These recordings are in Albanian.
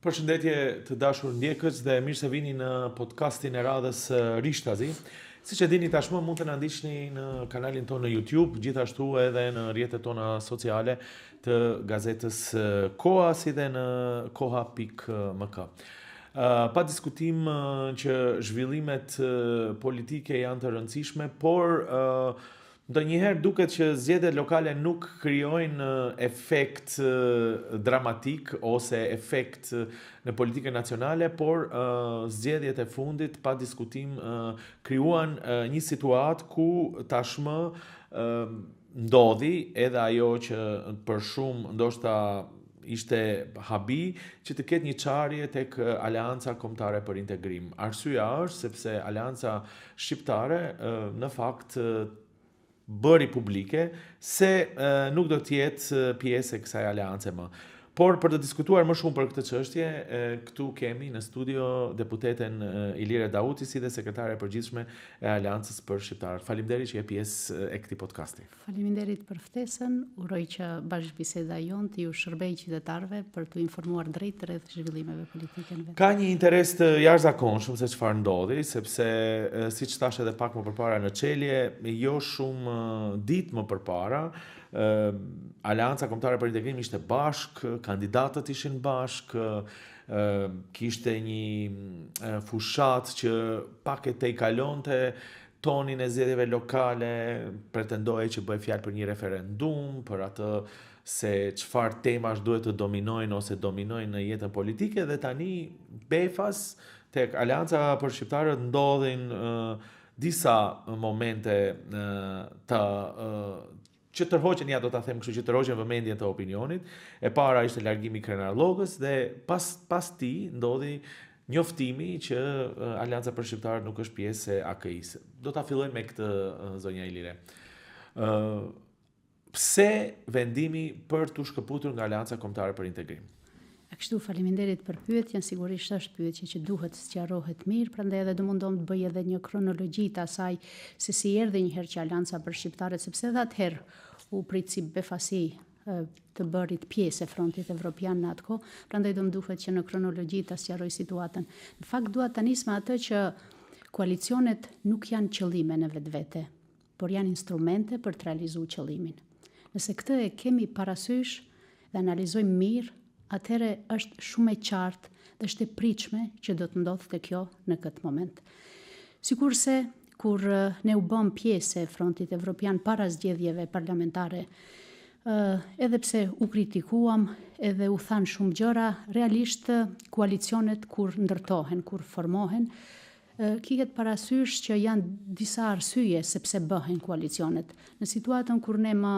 Përshëndetje të dashur ndjekës dhe mirë se vini në podcastin e radhës Rishtazi. Siç e dini tashmë mund të na ndiqni në kanalin tonë në YouTube, gjithashtu edhe në rrjetet tona sociale të gazetës Koha si dhe në koha.mk. Pa diskutim që zhvillimet politike janë të rëndësishme, por Ndonjëherë duket që zgjedhjet lokale nuk krijojnë efekt dramatik ose efekt në politikën nacionale, por zgjedhjet e fundit pa diskutim krijuan një situatë ku tashmë ndodhi edhe ajo që për shumë ndoshta ishte habi që të ketë një çarje tek Aleanca Kombëtare për Integrim. Arsyeja është sepse Aleanca Shqiptare në fakt bëri publike se nuk do të jetë pjesë e kësaj aleance më. Por për të diskutuar më shumë për këtë çështje, këtu kemi në studio deputeten Ilire Dauti si dhe sekretare e përgjithshme e Aleancës për Shqiptarët. Faleminderit që je pjesë e këtij podcasti. Faleminderit për ftesën, uroj që bashkëbiseda jonë të ju shërbejë qytetarëve për t'u informuar drejt rreth zhvillimeve politike në vend. Ka një interes të jashtëzakonshëm se çfarë ndodhi, sepse siç thashë edhe pak më përpara në çelje, jo shumë ditë më përpara, Aleanca Kombëtare për Integrim ishte bashkë, kandidatët ishin bashkë, kishte një fushatë që pak e tejkalonte tonin e zgjedhjeve lokale, pretendohej që bëhej fjalë për një referendum, për atë se çfarë temash duhet të dominojnë ose dominojnë në jetën politike dhe tani befas tek Aleanca për Shqiptarët ndodhin uh, disa momente uh, të uh, që tërhoqën, ja do ta them kështu, që tërhoqën vëmendjen të opinionit. E para ishte largimi i Krenar Llogës dhe pas pas tij ndodhi njoftimi që Aleanca për Shqiptarët nuk është pjesë e AKI-së. Do ta fillojmë me këtë zonja Ilire. Ë pse vendimi për t'u shkëputur nga Aleanca Kombëtare për Integrim? Kështu, faleminderit për pyetjen, sigurisht është pyetje që duhet të sqarohet mirë, prandaj edhe do mundohem të bëj edhe një kronologji të asaj se si erdhi një herë që Aleanca për Shqiptarët, sepse edhe atëherë u prit si befasi të bërit pjesë e Frontit Evropian në atë kohë, prandaj do më duhet që në kronologji ta sqaroj situatën. Në fakt dua ta nis me atë që koalicionet nuk janë qëllime në vetvete, por janë instrumente për të realizuar qëllimin. Nëse këtë e kemi parasysh dhe analizojmë mirë, atëherë është shumë e qartë dhe është e pritshme që do të ndodhte kjo në këtë moment. Sikurse kur ne u bëmë pjesë e Frontit Evropian para zgjedhjeve parlamentare, edhe pse u kritikuam edhe u thanë shumë gjëra, realisht koalicionet kur ndërtohen, kur formohen, Kihet parasysh që janë disa arsye se pse bëhen koalicionet. Në situatën kur ne më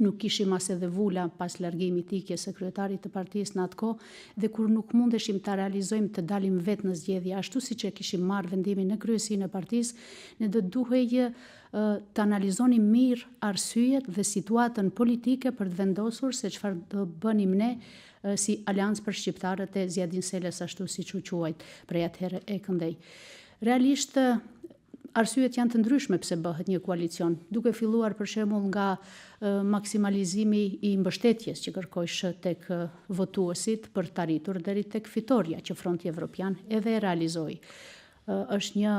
nuk kishim as edhe vula pas largimit ikjes së kryetarit të partisë në atë kohë dhe kur nuk mundeshim ta realizojmë të dalim vetë në zgjedhje ashtu siç e kishim marrë vendimin në kryesinë e partisë, ne do të duhej të analizonim mirë arsyet dhe situatën politike për të vendosur se çfarë do bënim ne si Aleancë për Shqiptarët e Ziadin Selës ashtu siç u quajt prej atëherë e këndej. Realisht arsyet janë të ndryshme pse bëhet një koalicion, duke filluar për shembull nga maksimalizimi i mbështetjes që kërkojsh tek votuesit për të arritur deri tek fitorja që Fronti Evropian edhe e realizoi. Është një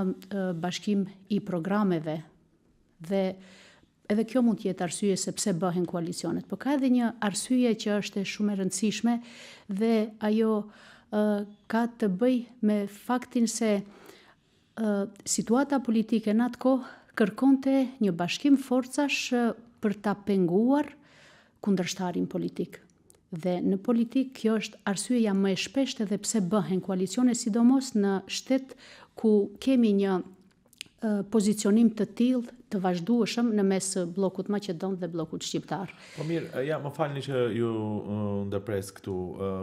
bashkim i programeve Dhe edhe kjo mund të jetë arsye se pse bëhen koalicionet. Po ka edhe një arsye që është shumë e rëndësishme dhe ajo ë ka të bëjë me faktin se ë situata politike në atë kohë kërkonte një bashkim forcash për ta penguar kundërshtarin politik. Dhe në politikë kjo është arsyeja më e shpeshtë edhe pse bëhen koalicione, sidomos në shtet ku kemi një pozicionim të tillë të vazhdueshëm në mes bllokut maqedon dhe bllokut shqiptar. Po mirë, ja, më falni që ju ndërpres këtu.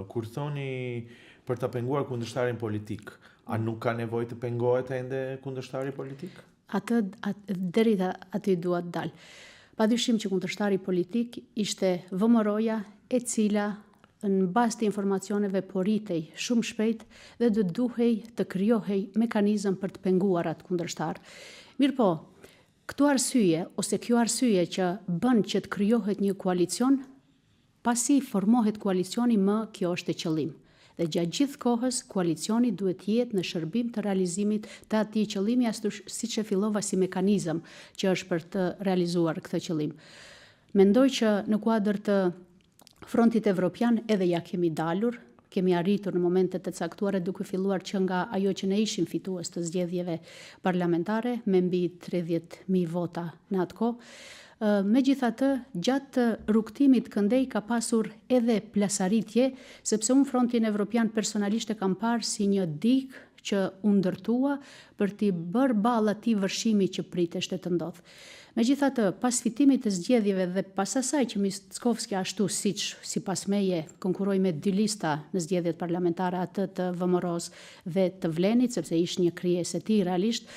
Kur thoni për ta penguar kundërshtarin politik, a nuk ka nevojë të pengohet ende kundërshtari politik? Atë, atë deri aty dua të dal. Padyshim që kundërshtari politik ishte VMRO-ja e cila në bazë të informacioneve po rritej shumë shpejt dhe do të duhej të krijohej mekanizëm për të penguar atë kundërshtar. Mirëpo, këto arsye ose kjo arsye që bën që të krijohet një koalicion, pasi formohet koalicioni më kjo është e qëllim. Dhe gjatë gjithë kohës koalicioni duhet të jetë në shërbim të realizimit të atij qëllimi ashtu siç e fillova si mekanizëm që është për të realizuar këtë qëllim. Mendoj që në kuadër të Frontit Evropian edhe ia kemi dalur, kemi arritur në momente të caktuara duke filluar që nga ajo që ne ishim fitues të zgjedhjeve parlamentare me mbi 30.000 vota në atë kohë. Megjithatë, gjatë rrugëtimit këndej ka pasur edhe plasaritje, sepse unë Frontin Evropian personalisht e kam parë si një digë që u ndërtua për t'i bërë ballë atij vërshimi që priteshte të ndodhë. Megjithatë, pas fitimit të zgjedhjeve dhe pas asaj që Mickoski ashtu siç, sipas meje, konkurroi me dy lista në zgjedhjet parlamentare atë të VMRO-së dhe të VLEN-it, sepse ish një krijesë e tij realisht,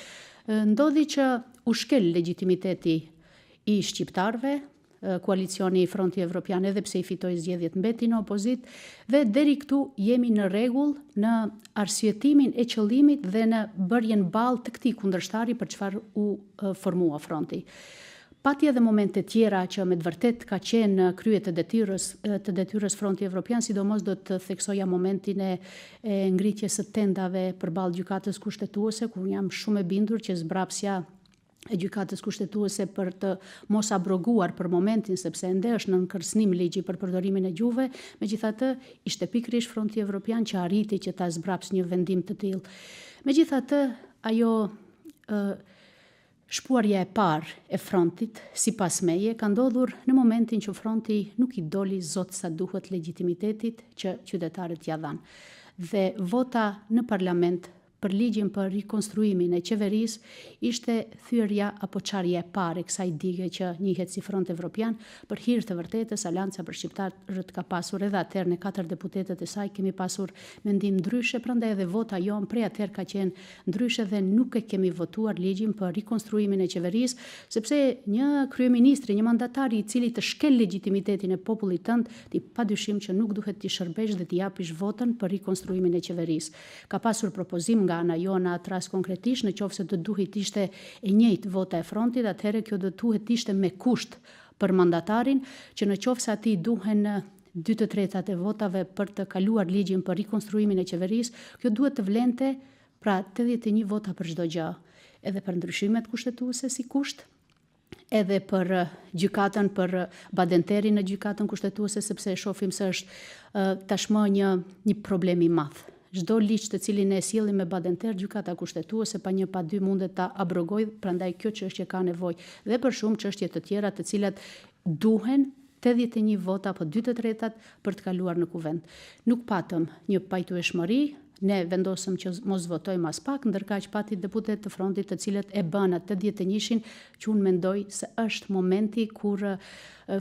ndodhi që u shkel legjitimiteti i shqiptarëve, koalicioni Fronti Evropian edhe pse i fitoi zgjedhjet mbeti në opozitë dhe deri këtu jemi në rregull në arsyetimin e qëllimit dhe në bërjen ballë të këtij kundërshtari për çfarë u formua fronti. Pati edhe momente tjera që me të vërtetë ka qenë në krye të detyrës, të detyrës Fronti Evropian, sidomos do të theksoja momentin e, e ngritjes së tendave përballë Gjykatës Kushtetuese, ku jam shumë e bindur që zbrapsja e Gjykatës Kushtetuese për të mos abroguar për momentin, sepse ende është nën kërcënim ligji për përdorimin e gjuhëve, megjithatë ishte pikërisht Fronti Evropian që arriti që ta zbrapsë një vendim të tillë. Megjithatë, ajo ë shpuarja e parë e frontit, sipas meje, ka ndodhur në momentin që fronti nuk i doli zot sa duhet legjitimitetit që qytetarët ia dhanë. Dhe vota në parlament për ligjin për rikonstruimin e qeverisë ishte thyerja apo çarja e parë e kësaj dige që njihet si Front Evropian, për hir të vërtetës Aleanca për Shqiptarët ka pasur edhe atëherë ne katër deputetët e saj kemi pasur mendim ndryshe, prandaj edhe vota jonë prej atëherë ka qenë ndryshe dhe nuk e kemi votuar ligjin për rikonstruimin e qeverisë, sepse një kryeministri, një mandatari i cili të shkel legjitimitetin e popullit tënd, ti padyshim që nuk duhet t'i shërbesh dhe t'i japish votën për rikonstruimin e qeverisë. Ka pasur propozim nga ana jonë në atë rast konkretisht, në qoftë se do duhej të ishte e njëjtë vota e frontit, atëherë kjo do duhet të ishte me kusht për mandatarin, që në qoftë se atij duhen dy të tretat e votave për të kaluar ligjin për rikonstruimin e qeverisë, kjo duhet të vlente pra 81 vota për çdo gjë, edhe për ndryshimet kushtetuese si kusht, edhe për gjykatën, për badenterin në gjykatën kushtetuese, sepse e shohim se është tashmë një, një problem i madh. Çdo ligj të cilin ne e sjellim me badenter, gjykata kushtetuese pa një pa dy mundet ta abrogojë, prandaj kjo çështje ka nevojë dhe për shumë çështje të tjera të cilat duhen 81 vota apo 2 të tretat për të kaluar në kuvend. Nuk patëm një pajtueshmëri, ne vendosëm që mos votojmë aspak, ndërkaq pati deputetë të frontit të cilët e bënë atë 81-shin, që unë mendoj se është momenti kur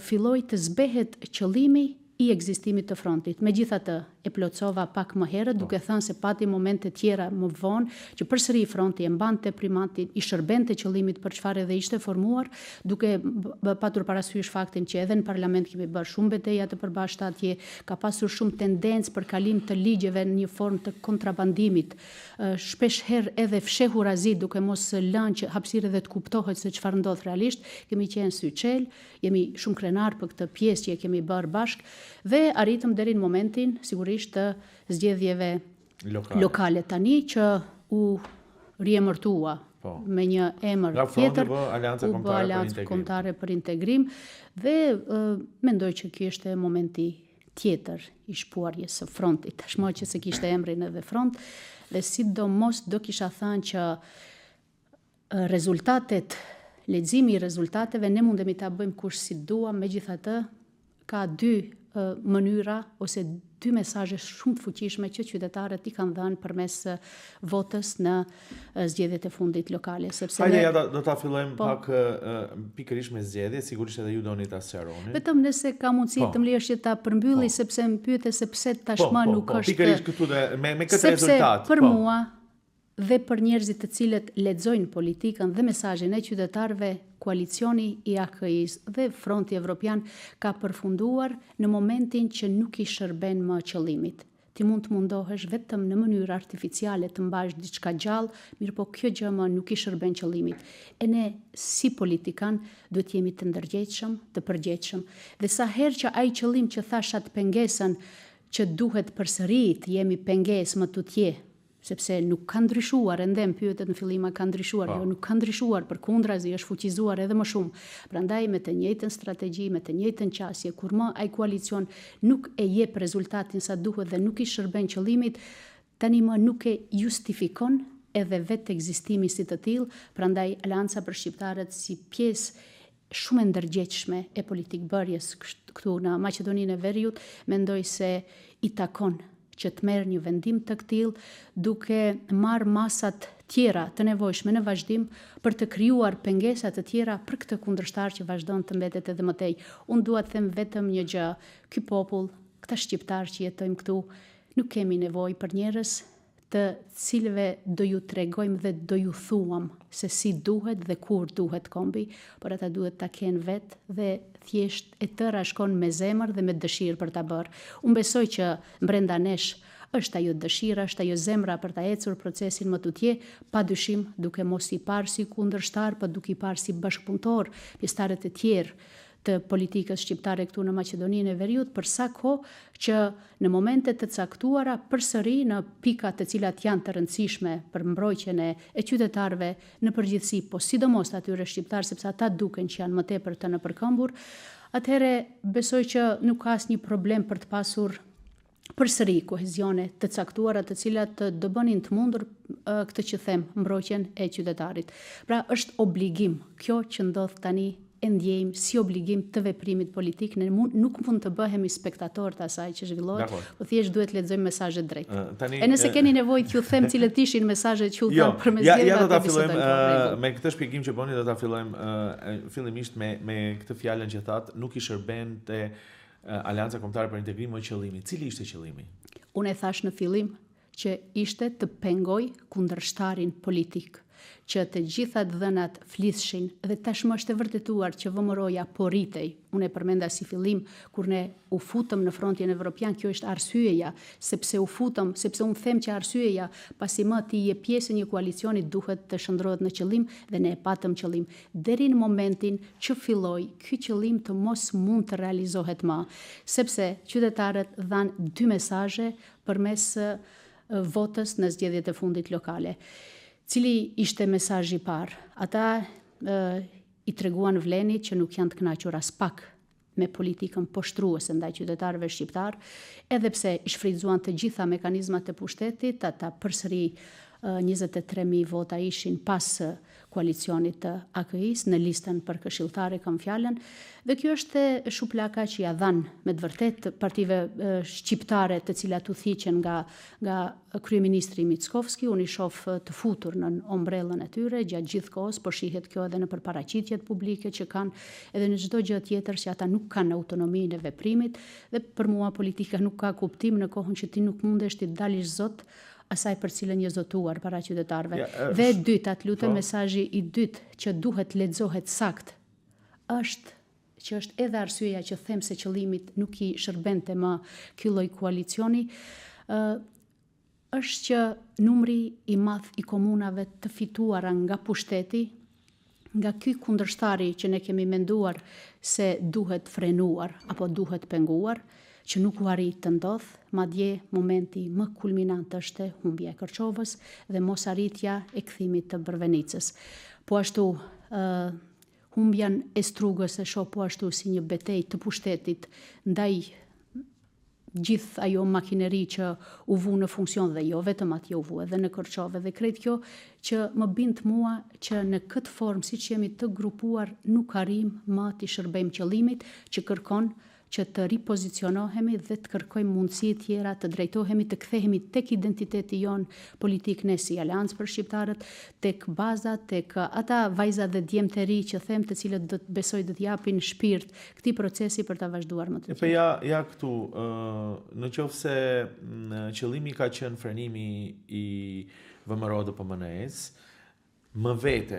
filloi të zbehet qëllimi i ekzistimit të frontit. Megjithatë, e plotësova pak më herët duke thënë se pati momente tjera më vonë që përsëri fronti e mbante primatin, i shërbente qëllimit për çfarë edhe ishte formuar, duke patur parasysh faktin që edhe në parlament kemi bërë shumë beteja të përbashkëta atje, ka pasur shumë tendencë për kalim të ligjeve në një formë të kontrabandimit, shpesh herë edhe fshehurazi duke mos lënë që hapësirë edhe të kuptohet se çfarë ndodh realisht, kemi qenë syçelë, jemi shumë krenarë për këtë pjesë që e kemi bërë bashkë dhe arritëm deri në momentin sigurisht të zgjedhjeve lokale, lokale tani që u riemërtua po. me një emër Nga tjetër, u bë Aleanca Kombëtare për Integrim dhe uh, mendoj që ky ishte momenti tjetër i shpuarjes së frontit. Tashmë që s'e kishte emrin edhe front dhe sidomos do kisha thënë që Rezultatet, leximi i rezultateve ne mundemi ta bëjmë kush si duam, megjithatë ka dy mënyra ose dy mesazhe shumë të fuqishme që qytetarët i kanë dhënë përmes votës në zgjedhjet e fundit lokale, sepse Hajde, ne... ja do ta fillojmë po, pak pikërisht me zgjedhjet, sigurisht edhe ju doni ta sqaroni. Vetëm nëse ka mundësi po. të më lejosh që ta përmbylli po. sepse më pyete se pse tashmë po, po, nuk po, është Pikërisht këtu dhe me me këtë rezultat. Sepse për po. mua Dhe për njerëzit të cilët lexojnë politikën dhe mesazhin e qytetarëve, koalicioni i AKI-së dhe Fronti Evropian ka përfunduar në momentin që nuk i shërben më qëllimit. Ti mund të mundohesh vetëm në mënyrë artificiale të mbash diçka gjallë, mirëpo kjo gjë më nuk i shërben qëllimit. E ne si politikanë duhet të jemi të ndërgjegjshëm, të përgjegjshëm. Dhe sa herë që ai qëllim që thashë atë pengesën. që duhet përsëri të jemi pengesë më tutje, sepse nuk ka ndryshuar, ende më pyetët në fillim a ka ndryshuar, jo nuk ka ndryshuar, përkundrazi është fuqizuar edhe më shumë. Prandaj me të njëjtën strategji, me të njëjtën qasje, kur më ai koalicion nuk e jep rezultatin sa duhet dhe nuk i shërben qëllimit, tani më nuk e justifikon edhe vetë ekzistimin si të tillë, prandaj Aleanca për Shqiptarët si pjesë shumë e ndërgjegjshme e politikëbërjes këtu në Maqedoninë e Veriut, mendoj se i takon që të merr një vendim të këtillë, duke marrë masat tjera të nevojshme në vazhdim për të krijuar pengesa të tjera për këtë kundërshtar që vazhdon të mbetet edhe më tej. Unë dua të them vetëm një gjë, ky popull, këta shqiptarë që jetojmë këtu, nuk kemi nevojë për njerëz të cilëve do ju tregojmë dhe do ju thuam se si duhet dhe kur duhet kombi, por ata duhet ta kenë vetë dhe thjesht e tëra shkon me zemër dhe me dëshirë për ta bërë. Unë besoj që brenda nesh është ajo dëshira, është ajo zemra për ta ecur procesin më tutje, pa dyshim duke mos i parë si kundërshtarë, po duke i parë si bashkëpunëtorë, pjesëtarët e tjerë të politikës shqiptare këtu në Maqedoninë e Veriut për sa kohë që në momente të caktuara përsëri në pika të cilat janë të rëndësishme për mbrojtjen e e qytetarëve në përgjithësi, po sidomos të atyre shqiptarë sepse ata duken që janë më tepër të nëpërkëmbur, atëherë besoj që nuk ka asnjë problem për të pasur përsëri kohezione të caktuara të cilat do bënin të mundur këtë që them, mbrojtjen e qytetarit. Pra është obligim kjo që ndodh tani e ndjejmë si obligim të veprimit politik, ne mund, nuk mund të bëhemi spektatorë të asaj që zhvillohet, po thjesht duhet të lexojmë mesazhet drejt. Tani, e nëse keni nevojë t'ju them cilët ishin mesazhet që u jo, thanë përmes ja, ja do ta fillojmë uh, me këtë shpjegim që bëni do ta fillojmë uh, fillimisht me me këtë fjalën që thatë, nuk i shërbente Aleanca Kombëtare për Integrim më qëllimi. Cili ishte qëllimi? Unë e thashë në fillim që ishte të pengojë kundërshtarin politik, që të gjitha të dhënat flisnin dhe tashmë është e vërtetuar që VMRO-ja po rritej. Unë e përmenda si fillim kur ne u futëm në frontin evropian, kjo është arsyeja sepse u futëm, sepse unë them që arsyeja pasi më ti je pjesë e një koalicioni duhet të shndërrohet në qëllim dhe ne e patëm qëllim. Deri në momentin që filloi ky qëllim të mos mund të realizohet më, sepse qytetarët dhanë dy mesazhe përmes votës në zgjedhjet e fundit lokale. Cili ishte mesazhi i parë? Ata i treguan VLEN-it që nuk janë të kënaqur aspak me politikën poshtruese ndaj qytetarëve shqiptarë, edhe pse i shfrytëzuan të gjitha mekanizmat e pushtetit, ata përsëri 23.000 vota ishin pas koalicionit të AKI-së në listën për këshilltare kam fjalën, dhe kjo është shuplaka që ia dhanë me të vërtetë partive shqiptare të cilat udhëhiqen nga nga kryeministri Mickoski, unë i shoh të futur nën ombrellën e tyre gjatë gjithë kohës, po shihet kjo edhe nëpër paraqitjet publike që kanë, edhe në çdo gjë tjetër që ata nuk kanë autonominë e veprimit dhe për mua politika nuk ka kuptim në kohën që ti nuk mundesh t'i dalësh zot asaj për cilën je zotuar para qytetarëve. Ja, dhe e dyta, të lutem, po. mesazhi i dytë që duhet lexohet saktë është që është edhe arsyeja që them se qëllimit nuk i shërbente më ky lloj koalicioni, ë është që numri i madh i komunave të fituara nga pushteti, nga ky kundërshtari që ne kemi menduar se duhet frenuar apo duhet penguar, që nuk u arrit të ndodhë, madje momenti më kulminant është humbja e Kërçovës dhe mosarritja e kthimit të Bërvenicës. Po ashtu, ë Humbjen e Strugës e shoh po ashtu si një betejë të pushtetit ndaj gjithë ajo makineri që u vu në funksion dhe jo vetëm atje u vu edhe në Kërçovë dhe krejt kjo që më bind mua që në këtë formë siç jemi të grupuar nuk arrijmë më t'i shërbejmë qëllimit që kërkon që të ripozicionohemi dhe të kërkojmë mundësi tjera të drejtohemi, të kthehemi tek identiteti jonë politik ne si Aleancë për Shqiptarët, tek baza, tek ata vajza dhe djem të ri që them të cilët do të besoj do t'i japin shpirt këtij procesi për ta vazhduar më tutje. Po ja, ja këtu, në qoftë se qëllimi ka qenë frenimi i VMRO-DPMNE-së, Më vete,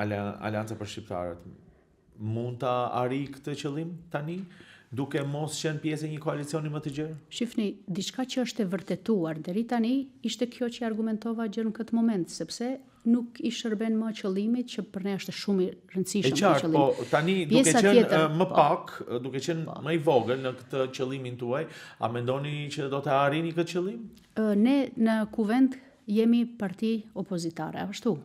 Aleanca për Shqiptarët mund ta arrijë këtë qëllim tani, duke mos qenë pjesë e një koalicioni më të gjerë? Shifni, diçka që është e vërtetuar deri tani ishte kjo që argumentova gjer në këtë moment, sepse nuk i shërben më qëllimit që për ne është shumë i rëndësishëm ky qëllim. E qartë, po tani duke qenë tjetër, më po, pak, duke qenë po. më i vogël në këtë qëllimin tuaj, a mendoni që do të arrini këtë qëllim? Ne në kuvend jemi parti opozitare, ashtu.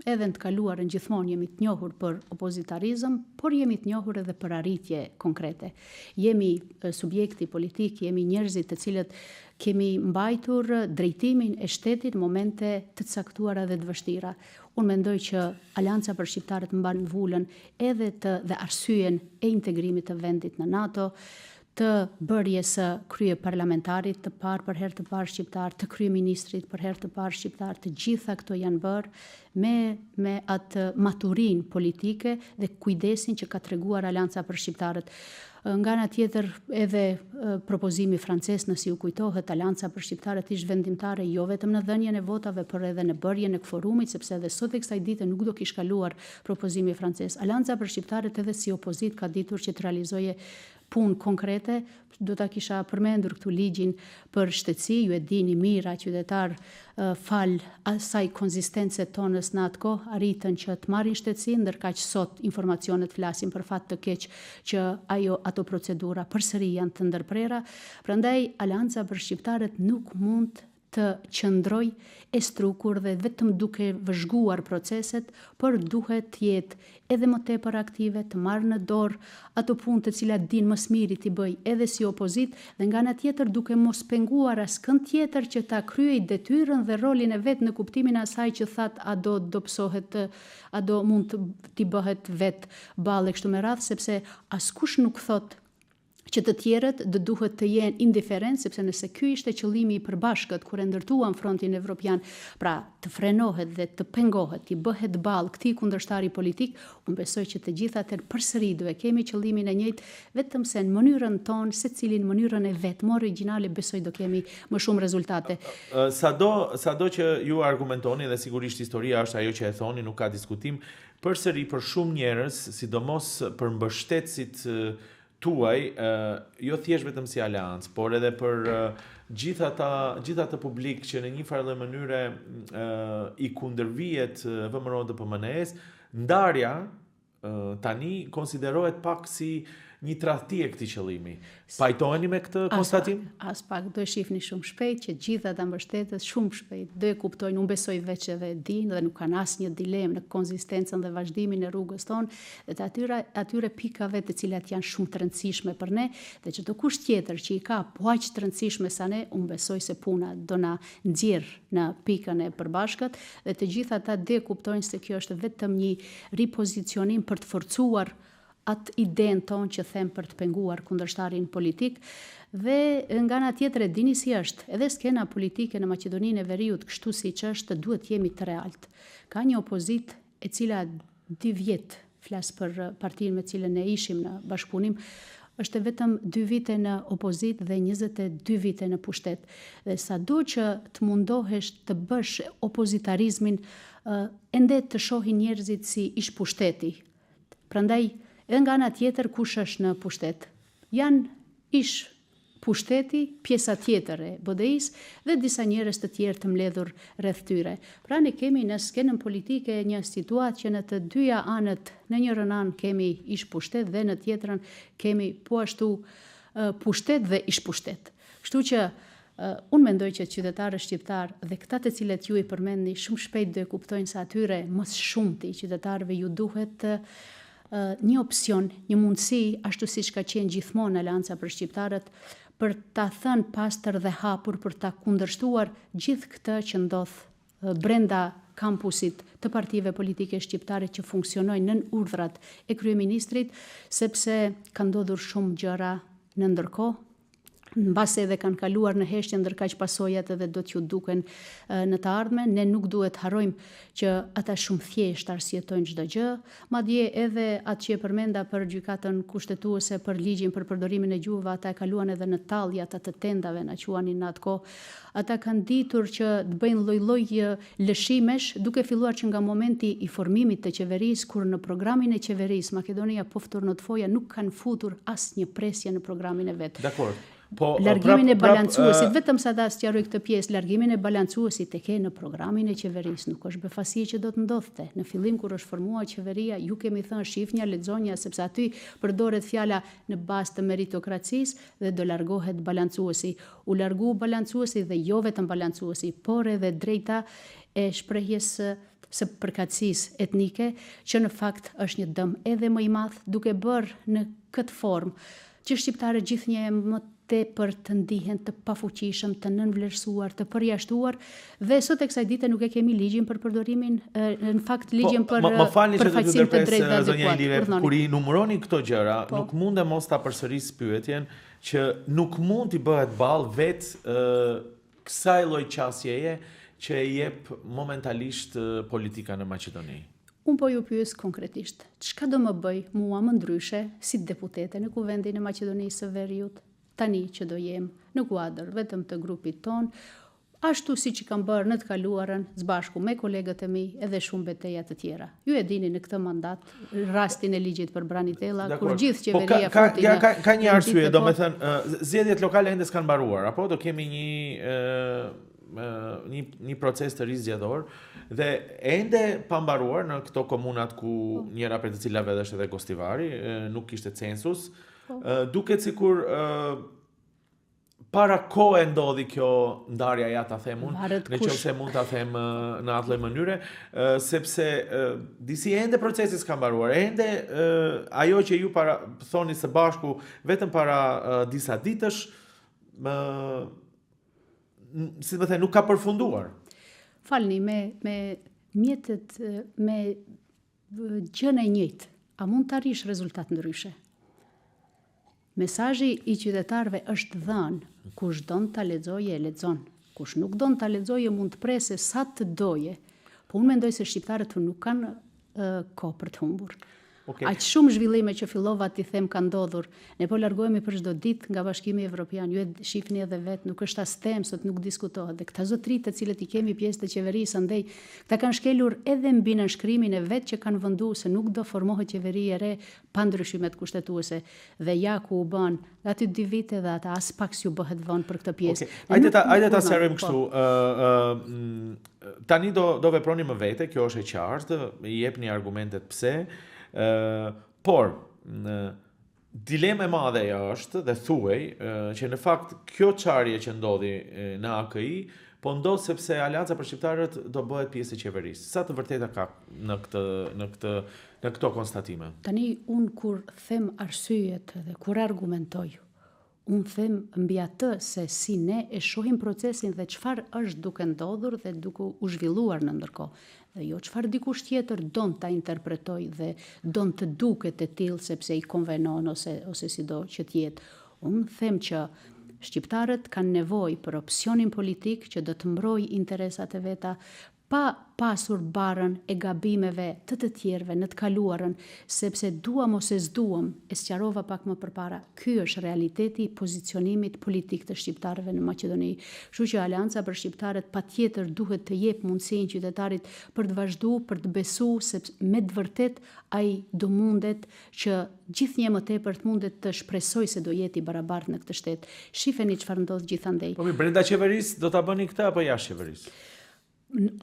Edhe në të kaluarën gjithmonë jemi të njohur për opozitarizëm, por jemi të njohur edhe për arritje konkrete. Jemi subjekti politik, jemi njerëzit të cilët kemi mbajtur drejtimin e shtetit në momente të caktuara dhe të vështira. Unë mendoj që Aleanca për Shqiptarët mban vulën edhe të dhe arsyen e integrimit të vendit në NATO, të bërjes së kryeparlamentarit të parë për herë të parë shqiptar, të kryeministrit për herë të parë shqiptar, të gjitha këto janë bërë me me atë maturinë politike dhe kujdesin që ka treguar Aleanca për Shqiptarët. Nga ana tjetër edhe propozimi francez, nëse ju kujtohet, Aleanca për Shqiptarët ishte vendimtare jo vetëm në dhënien e votave, por edhe në bërjen e kvorumit, sepse edhe sot e kësaj dite nuk do kish kaluar propozimi francez. Aleanca për Shqiptarët edhe si opozitë ka ditur që të realizojë punë konkrete, do ta kisha përmendur këtu ligjin për shtetësi, ju e dini mirë qytetarë falë asaj konzistence tonës në atë kohë arritën që të marrin shtetësinë, ndërkaq sot informacionet flasin për fat të keq që ajo ato procedura përsëri janë të ndërprera. Prandaj Aleanca për Shqiptarët nuk mund të qëndrojë e strukur dhe vetëm duke vëzhguar proceset, por duhet të jetë edhe më tepër aktive, të marrë në dorë ato punë të cilat din më së miri t'i bëjë edhe si opozitë dhe nga ana tjetër duke mos penguar askënd tjetër që ta kryejë detyrën dhe rolin e vet në kuptimin e asaj që thatë a do dobësohet a do mund t'i bëhet vetë ballë e kështu me radhë sepse askush nuk thotë që të tjerët do duhet të jenë indiferentë, sepse nëse ky ishte qëllimi i përbashkët kur e ndërtuam Frontin Evropian, pra të frenohet dhe të pengohet, t'i bëhet ballë këtij kundërshtari politik, unë besoj që të gjithë atëherë përsëri do e kemi qëllimin e njëjtë, vetëm se në mënyrën tonë, secili në mënyrën e vet, më origjinale, besoj do kemi më shumë rezultate. Sado, sado që ju argumentoni dhe sigurisht historia është ajo që e thoni, nuk ka diskutim, përsëri për shumë njerëz, sidomos për mbështetësit tuaj, jo thjesht vetëm si aleancë, por edhe për gjithë ata, gjithë atë publik që në një farë lloj mënyre i kundërvihet VMRO DPMNE-s, ndarja tani konsiderohet pak si një tradhti e këtij qëllimi. Pajtoheni me këtë konstatim? Aspak, do e shihni shumë shpejt që gjithë ata mbështetës shumë shpejt do e kuptojnë, unë besoj veç edhe e dinë dhe nuk kanë asnjë dilemë në konzistencën dhe vazhdimin e rrugës tonë dhe të atyre, atyre pikave të cilat janë shumë të rëndësishme për ne dhe çdokush tjetër që i ka po aq të rëndësishme sa ne, unë besoj se puna do na nxjerrë në pikën e përbashkët dhe të gjithë ata do e kuptojnë se kjo është vetëm një ripozicionim për të forcuar atë idenë tonë që them për të penguar kundërshtarin politik dhe nga ana tjetër e dini si është, edhe skena politike në Maqedoninë e Veriut kështu siç është duhet të jemi të realtë. Ka një opozitë e cila dy vjet, flas për partinë me të cilën ne ishim në bashkëpunim, është vetëm dy vite në opozitë dhe 22 vite në pushtet. Dhe sado që të mundohesh të bësh opozitarizmin, ende të shohin njerëzit si ish pushteti. Prandaj, edhe nga ana tjetër kush është në pushtet? Janë ish pushteti, pjesa tjetër e BDI-së dhe disa njerëz të tjerë të mbledhur rreth tyre. Pra ne kemi në skenën politike një situatë që në të dyja anët, në njërën anë kemi ish pushtet dhe në tjetrën kemi po ashtu pushtet dhe ish pushtet. Kështu që unë mendoj që qytetarët shqiptarë dhe këta të cilët ju i përmendni shumë shpejt do e kuptojnë se atyre më së shumti qytetarëve ju duhet një opsion, një mundësi, ashtu siç ka qenë gjithmonë Aleanca për Shqiptarët, për ta thënë pastër dhe hapur, për ta kundërshtuar gjithë këtë që ndodh brenda kampusit të partive politike shqiptare që funksionojnë nën urdhrat e kryeministrit, sepse kanë ndodhur shumë gjëra në ndërkohë, mbase edhe kanë kaluar në heshtje, ndërkaq pasojat edhe do t'ju duken në të ardhmen. Ne nuk duhet harrojmë që ata shumë thjesht arsyetojnë çdo gjë, madje edhe atë që e përmenda për gjykatën kushtetuese, për ligjin për përdorimin e gjuhëve, ata e kaluan edhe në tallje ata të tendave na quanin në atë kohë. Ata kanë ditur që të bëjnë lloj-lloj lëshimesh, duke filluar që nga momenti i formimit të qeverisë, kur në programin e qeverisë Makedonia povtorno tvoja nuk kanë futur asnjë presje në programin e vet. Dakord. Po, largimin e balancuesit, vetëm sa ta sqaroj këtë pjesë, largimin e balancuesit e ke në programin e qeverisë, nuk është befasi që do të ndodhte. Në fillim kur është formuar qeveria, ju kemi thënë shifnja, lexonja, sepse aty përdoret fjala në bazë të meritokracisë dhe do largohet balancuesi. U largu balancuesi dhe jo vetëm balancuesi, por edhe drejta e shprehjes së së përkatësisë etnike, që në fakt është një dëm edhe më i madh, duke bërë në këtë formë që shqiptarët gjithnjë e më tepër të ndihen të pafuqishëm, të nënvlerësuar, të përjashtuar dhe sot e kësaj dite nuk e kemi ligjin për përdorimin, në fakt po, ligjin për më, më falni që të ndërpres zonja Ilire, kur i numëroni këto gjëra, po. nuk mundem mos ta përsëris pyetjen që nuk mund t'i bëhet ballë vetë kësaj lloj qasjeje që e jep momentalisht politika në Maqedoni. Unë po ju pyes konkretisht, çka do më bëjë mua më ndryshe si deputete në Kuvendin e Maqedonisë së Veriut, tani që do jem në kuadër vetëm të grupit tonë, ashtu siç i kam bërë në të kaluarën së bashku me kolegët e mi edhe shumë beteja të tjera. Ju e dini në këtë mandat rastin e ligjit për Branitella, kur gjithë po, qeveria po, ka, ka, ka, ka një arsye, domethënë, zgjedhjet lokale ende s'kanë mbaruar, apo do kemi një një një proces të ri zgjedhor dhe ende pa mbaruar në këto komunat ku po. njëra prej të cilave është edhe Gostivari, nuk kishte census. Po. Duket sikur para kohe ndodhi kjo ndarja ja ta them unë, në qoftë se mund ta them në atë lloj mënyre, sepse disi ende procesi s'ka mbaruar, ende ajo që ju para thoni së bashku vetëm para disa ditësh, më si të them, nuk ka përfunduar. Falni, me, me mjetet, me gjënë e njëjtë, a mund të arrish rezultat ndryshe? Mesazhi i qytetarëve është dhënë, kush don ta lexoje e lexon, kush nuk don ta lexoje mund të prese sa të doje, po unë mendoj se shqiptarët nuk kanë kohë për të humbur. Okay. Aq shumë zhvillime që fillova t'i them kanë ndodhur. Ne po largohemi për çdo ditë nga Bashkimi Evropian. Ju e shihni edhe vetë, nuk është as temë sot nuk diskutohet. Dhe këta zotëri të cilët i kemi pjesë të qeverisë andej, këta kanë shkelur edhe mbi nënshkrimin e vet që kanë vëndu se nuk do formohet qeveri e re pa ndryshimet kushtetuese. Dhe ja ku u bënë gati dy vite dhe ata as pak s'ju bëhet vonë për këtë pjesë. Okay. Hajde ta hajde ta sqarojmë kështu, po. ë ë tani do do veproni më vete, kjo është e qartë, i jepni argumentet pse, ë por në dilemë e madhe është dhe thuhej që në fakt kjo çarje që ndodhi në AKI po ndodh sepse Aleanca për Shqiptarët do bëhet pjesë e qeverisë. Sa të vërteta ka në këtë në këtë në këto konstatime? Tani unë kur them arsyet dhe kur argumentoj, unë them mbi atë se si ne e shohim procesin dhe çfarë është duke ndodhur dhe duke u zhvilluar në ndërkohë. Dhe jo çfarë dikush tjetër don ta interpretojë dhe don të duket e tillë sepse i konvenon ose ose sido që të jetë. Unë them që shqiptarët kanë nevojë për opsionin politik që do të mbrojë interesat e veta, pa pasur barrën e gabimeve të të tjerëve në të kaluarën, sepse duam ose s'duam, e sqarova pak më përpara, ky është realiteti i pozicionimit politik të shqiptarëve në Maqedoni. Kështu që Aleanca për Shqiptarët patjetër duhet të jep mundësinë qytetarit për të vazhdu, për të besu se me të vërtetë ai do mundet që gjithnjë e më tepër të mundet të shpresojë se do jetë i barabartë në këtë shtet. Shifeni çfarë ndodh gjithandej. Po mirë, brenda qeverisë do ta bëni këtë apo jashtë qeverisë?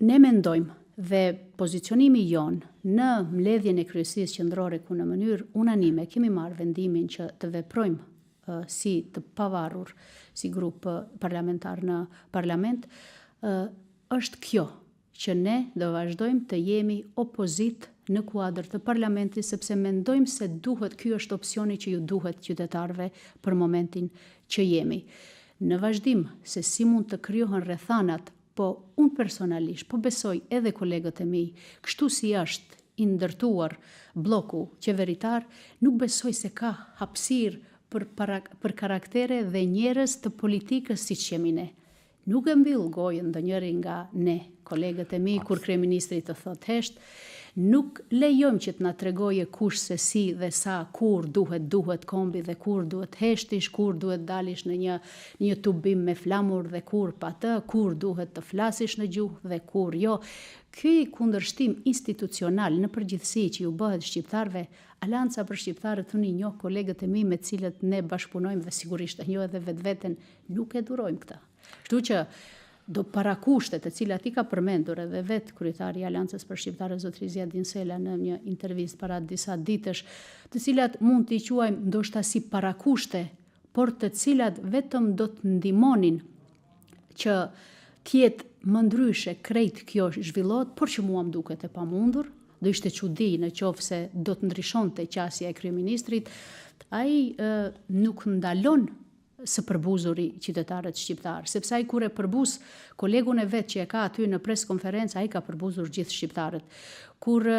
Ne mendojmë dhe pozicionimi jonë në mbledhjen e Kryesisë Qendrore ku në mënyrë unanime kemi marrë vendimin që të veprojmë si të pavarur, si grup parlamentar në parlament, është kjo që ne do vazhdojmë të jemi opozitë në kuadër të parlamentit sepse mendojmë se duhet ky është opsioni që ju duhet qytetarëve për momentin që jemi. Në vazhdim se si mund të krijohen rrethanat Po unë personalisht, po besoj edhe kolegët e mi, kështu si është i ndërtuar blloku qeveritar, nuk besoj se ka hapësirë për për karaktere dhe njerëz të politikës siç jemi ne. Nuk e mbyll gojën ndonjëri nga ne, kolegët e mi, kur kryeministri të thotë hesht. Nuk lejojmë që të na tregoje kush se si dhe sa kur duhet duhet kombi dhe kur duhet heshtish, kur duhet dalish në një një tubim me flamur dhe kur pa të, kur duhet të flasish në gjuhë dhe kur jo. Ky kundërshtim institucional në përgjithësi që ju bëhet shqiptarëve, Aleanca për Shqiptarët unë i njoh kolegët e mi me të cilët ne bashkëpunojmë dhe sigurisht e njoh edhe vetveten, nuk e durojmë këtë. Kështu që do parakushte të cilat i ka përmendur edhe vetë kryetari i Aleancës për Shqiptarët zotëri Ziadin Sela në një intervistë para disa ditësh, të cilat mund t'i quajmë ndoshta si parakushte, por të cilat vetëm do të ndihmonin që të jetë më ndryshe krejt kjo zhvillohet, por që mua më duket e pamundur, do ishte çudi në qoftë se do të ndryshonte qasja e kryeministrit, ai e, nuk ndalon së përbuzuri qytetarët shqiptarë, sepse ai kur e përbuz kolegun e vet që e ka aty në pres konferencë, ai ka përbuzur gjithë shqiptarët. Kur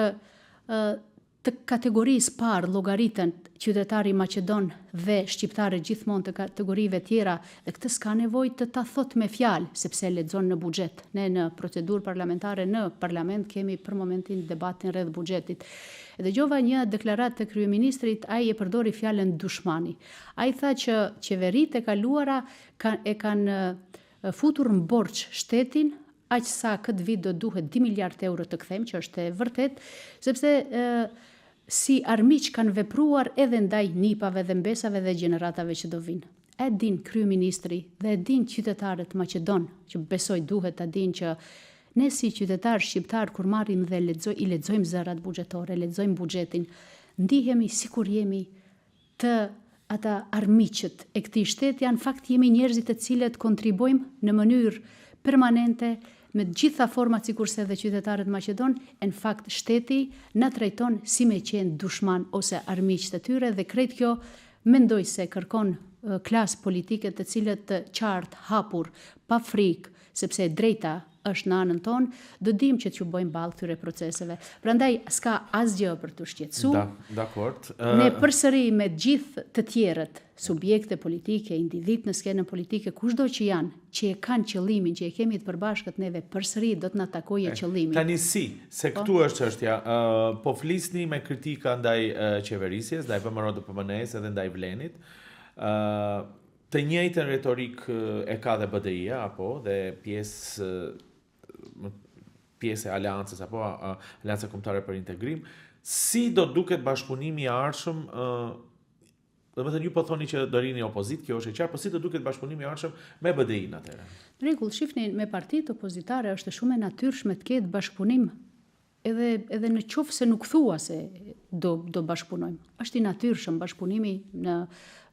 të kategorisë parë llogariten qytetari maqedon dhe shqiptarët gjithmonë të kategorive tjera dhe këtë s'ka nevojë të ta thotë me fjalë, sepse e lexon në buxhet. Ne në procedurë parlamentare në parlament kemi për momentin debatin rreth buxhetit. E dëgjova një deklaratë të kryeministrit, ai e përdori fjalën dushmani. Ai tha që qeveritë e kaluara ka, e kanë futur në borxh shtetin, aq sa këtë vit do duhet 2 miliard euro të kthejmë, që është e vërtetë, sepse e, si armiq kanë vepruar edhe ndaj nipave dhe mbesave dhe gjeneratave që do vinë. E din kryeministri dhe e din qytetarët maqedon, që besoj duhet ta dinë që ne si qytetarë shqiptarë kur marrim dhe lexoj, i lexojmë zërat buxhetore, lexojmë buxhetin, ndihemi sikur jemi të ata armiqët e këtij shteti janë fakt jemi njerëzit të cilët kontribuojmë në mënyrë permanente me të gjitha format sikurse edhe qytetarët maqedon, e në fakt shteti na trajton si me qenë dushman ose armiq të tyre dhe krejt kjo mendoj se kërkon klasë politike të cilët të qartë, hapur, pa frikë, sepse e drejta është në anën tonë, do dimë që t'ju bëjmë ballë këtyre proceseve. Prandaj s'ka asgjë për t'u shqetësuar. Da, dakord. Ne përsëri me gjithë të tjerët, subjekte politike, individë në skenën politike, kushdo që janë, që e kanë qëllimin, që e kemi të përbashkët neve, përsëri do të na takoje qëllimi. Tani si, se po. këtu është çështja, uh, po flisni me kritika ndaj uh, qeverisjes, ndaj VMRO-DPMNE-s edhe ndaj Vlenit. Uh, Të njëjtën retorikë e ka dhe BDI-ja apo dhe pjesë pjesë e aleancës apo Aleanca Kombëtare për Integrim, si do duket bashkëpunimi i ardhshëm ë Domethënë ju po thoni që do rini opozitë, kjo është e qartë, po si do duket bashkëpunimi i ardhshëm me BDI-n atëherë? Në rregull, shifni me partitë opozitare është shumë e natyrshme të ketë bashkëpunim Edhe edhe në qoftë se nuk thua se do do bashkëpunojmë. Është i natyrshëm bashkëpunimi në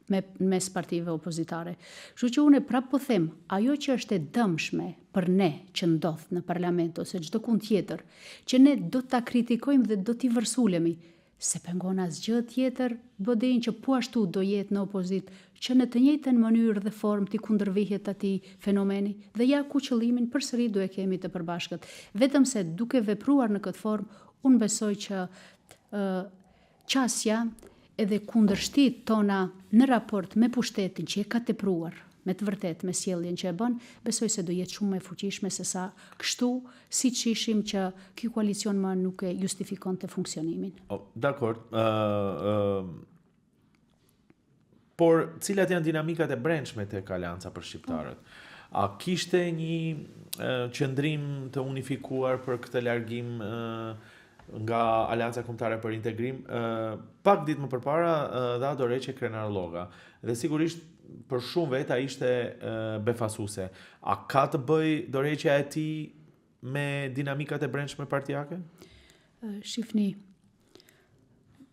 me mes partive opozitare. Kështu që unë prapë po them, ajo që është e dëmshme për ne që ndodh në parlament ose çdo kund tjetër, që ne do ta kritikojmë dhe do t'i vërsulemi, S'e pengon asgjë tjetër BDI-në që po ashtu do jetë në opozitë, që në të njëjtën mënyrë dhe formë t'i kundërvihet atij fenomeni dhe ja ku qëllimin përsëri do e kemi të përbashkët. Vetëm se duke vepruar në këtë formë, unë besoj që ë qasja edhe kundërshtitë tona në raport me pushtetin që e ka tepruar me të vërtetë me sjelljen që e bën, besoj se do jetë shumë më e fuqishme se sa kështu siç ishim që ky koalicion më nuk e justifikonte funksionimin. Oh, dakord. Ë uh, por cilat janë dinamikat e brendshme tek Aleanca për Shqiptarët? A kishte një qëndrim të unifikuar për këtë largim nga Aleanca Kombëtare për Integrim? Pak ditë më përpara dha dorëheqje Krenar Lloga dhe sigurisht për shumë veta ishte befasuese. A ka të bëjë dorëheqja e tij me dinamikat e brendshme partiake? Shifni,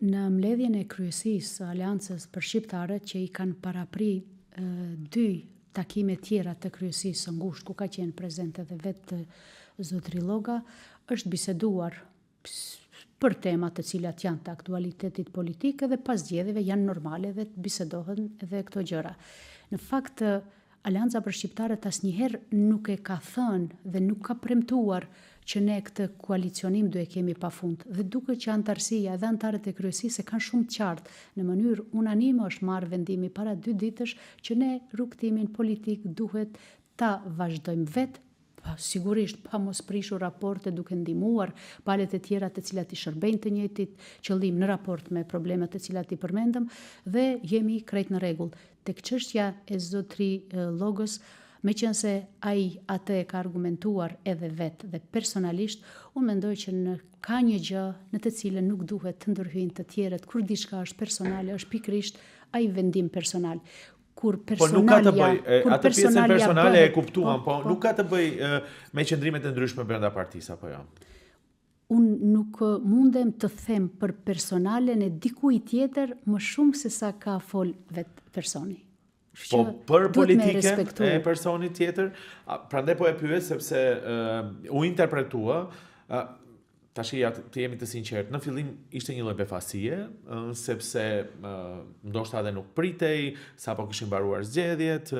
në mbledhjen e kryesisë së Aleancës për Shqiptarët që i kanë parapri dy takime tjera të kryesisë së ngushtë ku ka qenë prezent edhe vetë zotëri Lloga, është biseduar për tema të cilat janë të aktualitetit politik edhe pas zgjedhjeve janë normale dhe të bisedohen edhe këto gjëra. Në fakt, Aleanca për Shqiptarët asnjëherë nuk e ka thënë dhe nuk ka premtuar që ne këtë koalicionim do e kemi pa fund dhe duket që anëtarësia edhe anëtarët e kryesisë e kanë shumë të qartë në mënyrë unanime është marrë vendimi para dy ditësh që ne rrugëtimin politik duhet ta vazhdojmë vetë. Pa, sigurisht, pa mos prishur raporte duke ndihmuar palët e tjera të cilat i shërbejnë të njëjtit qëllim në raport me problemet të cilat i përmendëm dhe jemi krejt në rregull. Tek çështja e zotri Llogës, meqenëse ai atë e ka argumentuar edhe vetë dhe personalisht, unë mendoj që në ka një gjë në të cilën nuk duhet të ndërhyjnë të tjerët kur diçka është personale, është pikërisht ai vendim personal. Kur personalja, po nuk ka të bëjë, atë pjesën personale e kuptuam, po, po, nuk ka të bëjë me qëndrimet e ndryshme brenda partisë apo jo. Unë nuk mundem të them për personalen e dikujt tjetër më shumë se sa ka fol vetë personi. Po për politikën e personit tjetër, prandaj po e pyes sepse uh, u interpretua, uh, Tashi ja të jemi të sinqertë, në fillim ishte një lloj befasie, sepse ndoshta edhe nuk pritej, sapo kishin mbaruar zgjedhjet,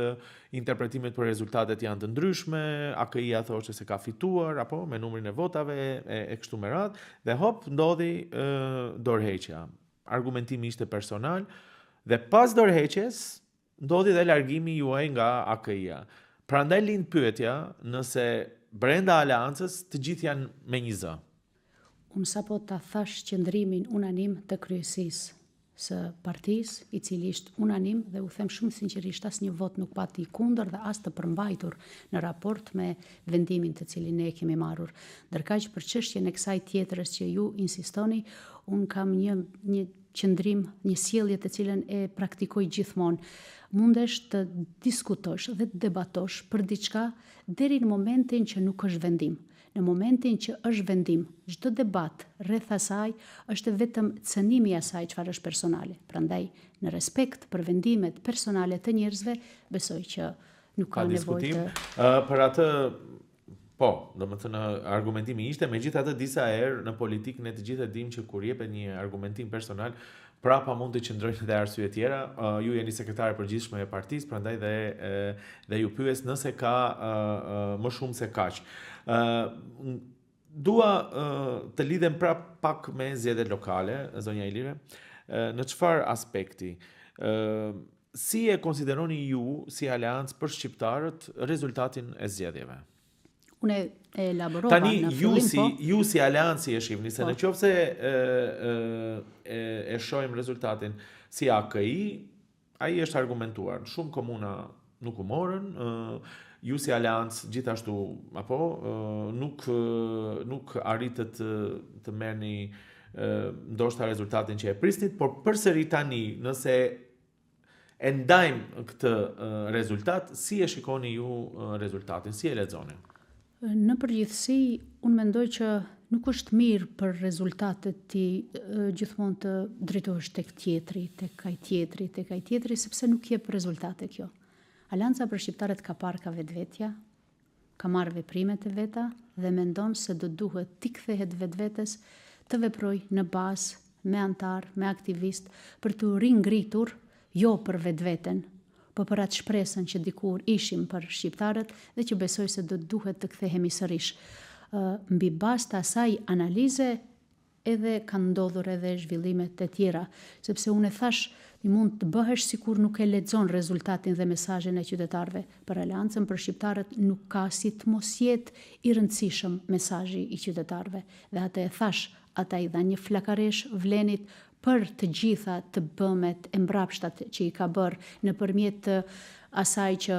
interpretimet për rezultatet janë të ndryshme, AKI-ja thoshte se ka fituar apo me numrin e votave e, e kështu me radhë, dhe hop ndodhi dorëheqja. Argumentimi ishte personal dhe pas dorëheqjes Ndodhi dhe largimi juaj nga AKI-ja. Prandaj lind pyetja nëse brenda Aleancës të gjithë janë me një zë. Unë sapo ta thashë qëndrimin unanim të kryesisë së partisë, i cili ishte unanim dhe u them shumë sinqerisht asnjë votë nuk pati kundër dhe as të përmbajtur në raport me vendimin të cilin ne e kemi marrur. Ndërkaq për çështjen e kësaj tjetrës që ju insistoni, unë kam një një qëndrim, një sjellje të cilën e praktikoj gjithmonë. Mundesh të diskutosh dhe të debatosh për diçka deri në momentin që nuk është vendim. Në momentin që është vendim, çdo debat rreth asaj është vetëm cënimi i asaj çfarë është personale. Prandaj, në respekt për vendimet personale të njerëzve, besoj që nuk ka nevojë të... Uh, për atë Po, domethënë argumentimi ishte, megjithatë disa herë në politikë ne të gjithë e dimë që kur jepet një argumentim personal, prapa mund të qëndrojnë edhe arsye tjera. Uh, ju jeni sekretare e përgjithshme e partisë, prandaj dhe dhe ju pyes nëse ka uh, uh, më shumë se kaq. Uh, dua uh, të lidhem prap pak me zgjedhjet lokale, zonja Ilire. Uh, në çfarë aspekti? Uh, Si e konsideroni ju si Aleancë për Shqiptarët rezultatin e zgjedhjeve? Unë e elaborova Tani, në fillim, ju si, po. ju si Aleancë si e shihni, se po. në qoftë se e, e, e shohim rezultatin si AKI, ai është argumentuar. Në shumë komuna nuk u morën, ju si Aleancë gjithashtu, apo, nuk, nuk arritët të, të merrni ndoshta rezultatin që e prisnit, por përsëri tani, nëse e ndajmë këtë rezultat, si e shikoni ju rezultatin, si e lexoni? Në përgjithësi, unë mendoj që nuk është mirë për rezultatet ti gjithmonë të drejtohesh tek tjetri, tek ai tjetri, tek ai tjetri, sepse nuk jep rezultate kjo. Aleanca për Shqiptarët ka parë ka vetvetja, ka marrë veprimet e veta dhe mendon se do duhet t'i kthehet vetvetes të veprojë në bazë me anëtarë, me aktivistë për t'u ringritur jo për vetveten, po për atë shpresën që dikur ishim për shqiptarët dhe që besoj se do duhet të kthehemi sërish. Mbi bazë të asaj analize edhe kanë ndodhur edhe zhvillimet e tjera, sepse unë e thashë, ti mund të bëhesh sikur nuk e lexon rezultatin dhe mesazhin e qytetarëve. Për Aleancën për Shqiptarët nuk ka si të mos jetë i rëndësishëm mesazhi i qytetarëve. Dhe atë e thashë, ata i dhanë një flakareshë Vlenit për të gjitha të bëmet e mbrapshtat që i ka bërë nëpërmjet të asaj që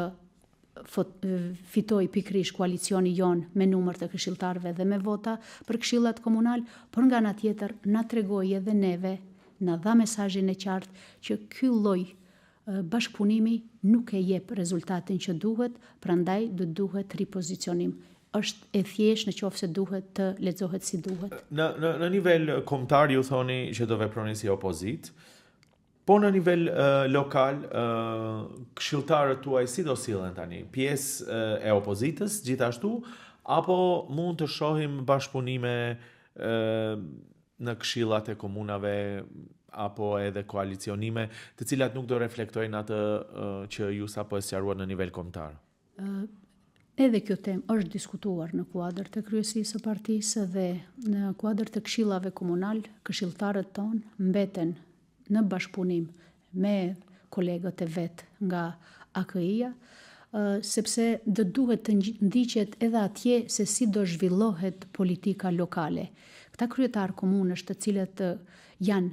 fitoi pikërisht koalicioni jonë me numër të këshilltarëve dhe me vota për këshillat komunalë, por nga ana tjetër na tregoi edhe neve, na dha mesazhin e qartë që ky lloj bashkëpunimi nuk e jep rezultatin që duhet, prandaj do duhet ripozicionim. Është e thjeshtë në qoftë se duhet të lexohet si duhet. Në në në nivel kombëtar ju thoni që do veproni si opozitë. Po në nivel lokal, këshilltarët tuaj si do sillen tani? Pjesë e opozitës gjithashtu apo mund të shohim bashkëpunime në këshillat e komunave apo edhe koalicionime, të cilat nuk do reflektojnë atë që ju sapo e sqaruat në nivel kombëtar? Edhe kjo temë është diskutuar në kuadër të kryesisë së partisë dhe në kuadër të këshillave komunal, këshilltarët tonë mbeten në bashkëpunim me kolegët e vet nga AKI-ja. sepse do duhet të ndiqet edhe atje se si do zhvillohet politika lokale. Këta kryetarë komunësh të cilët janë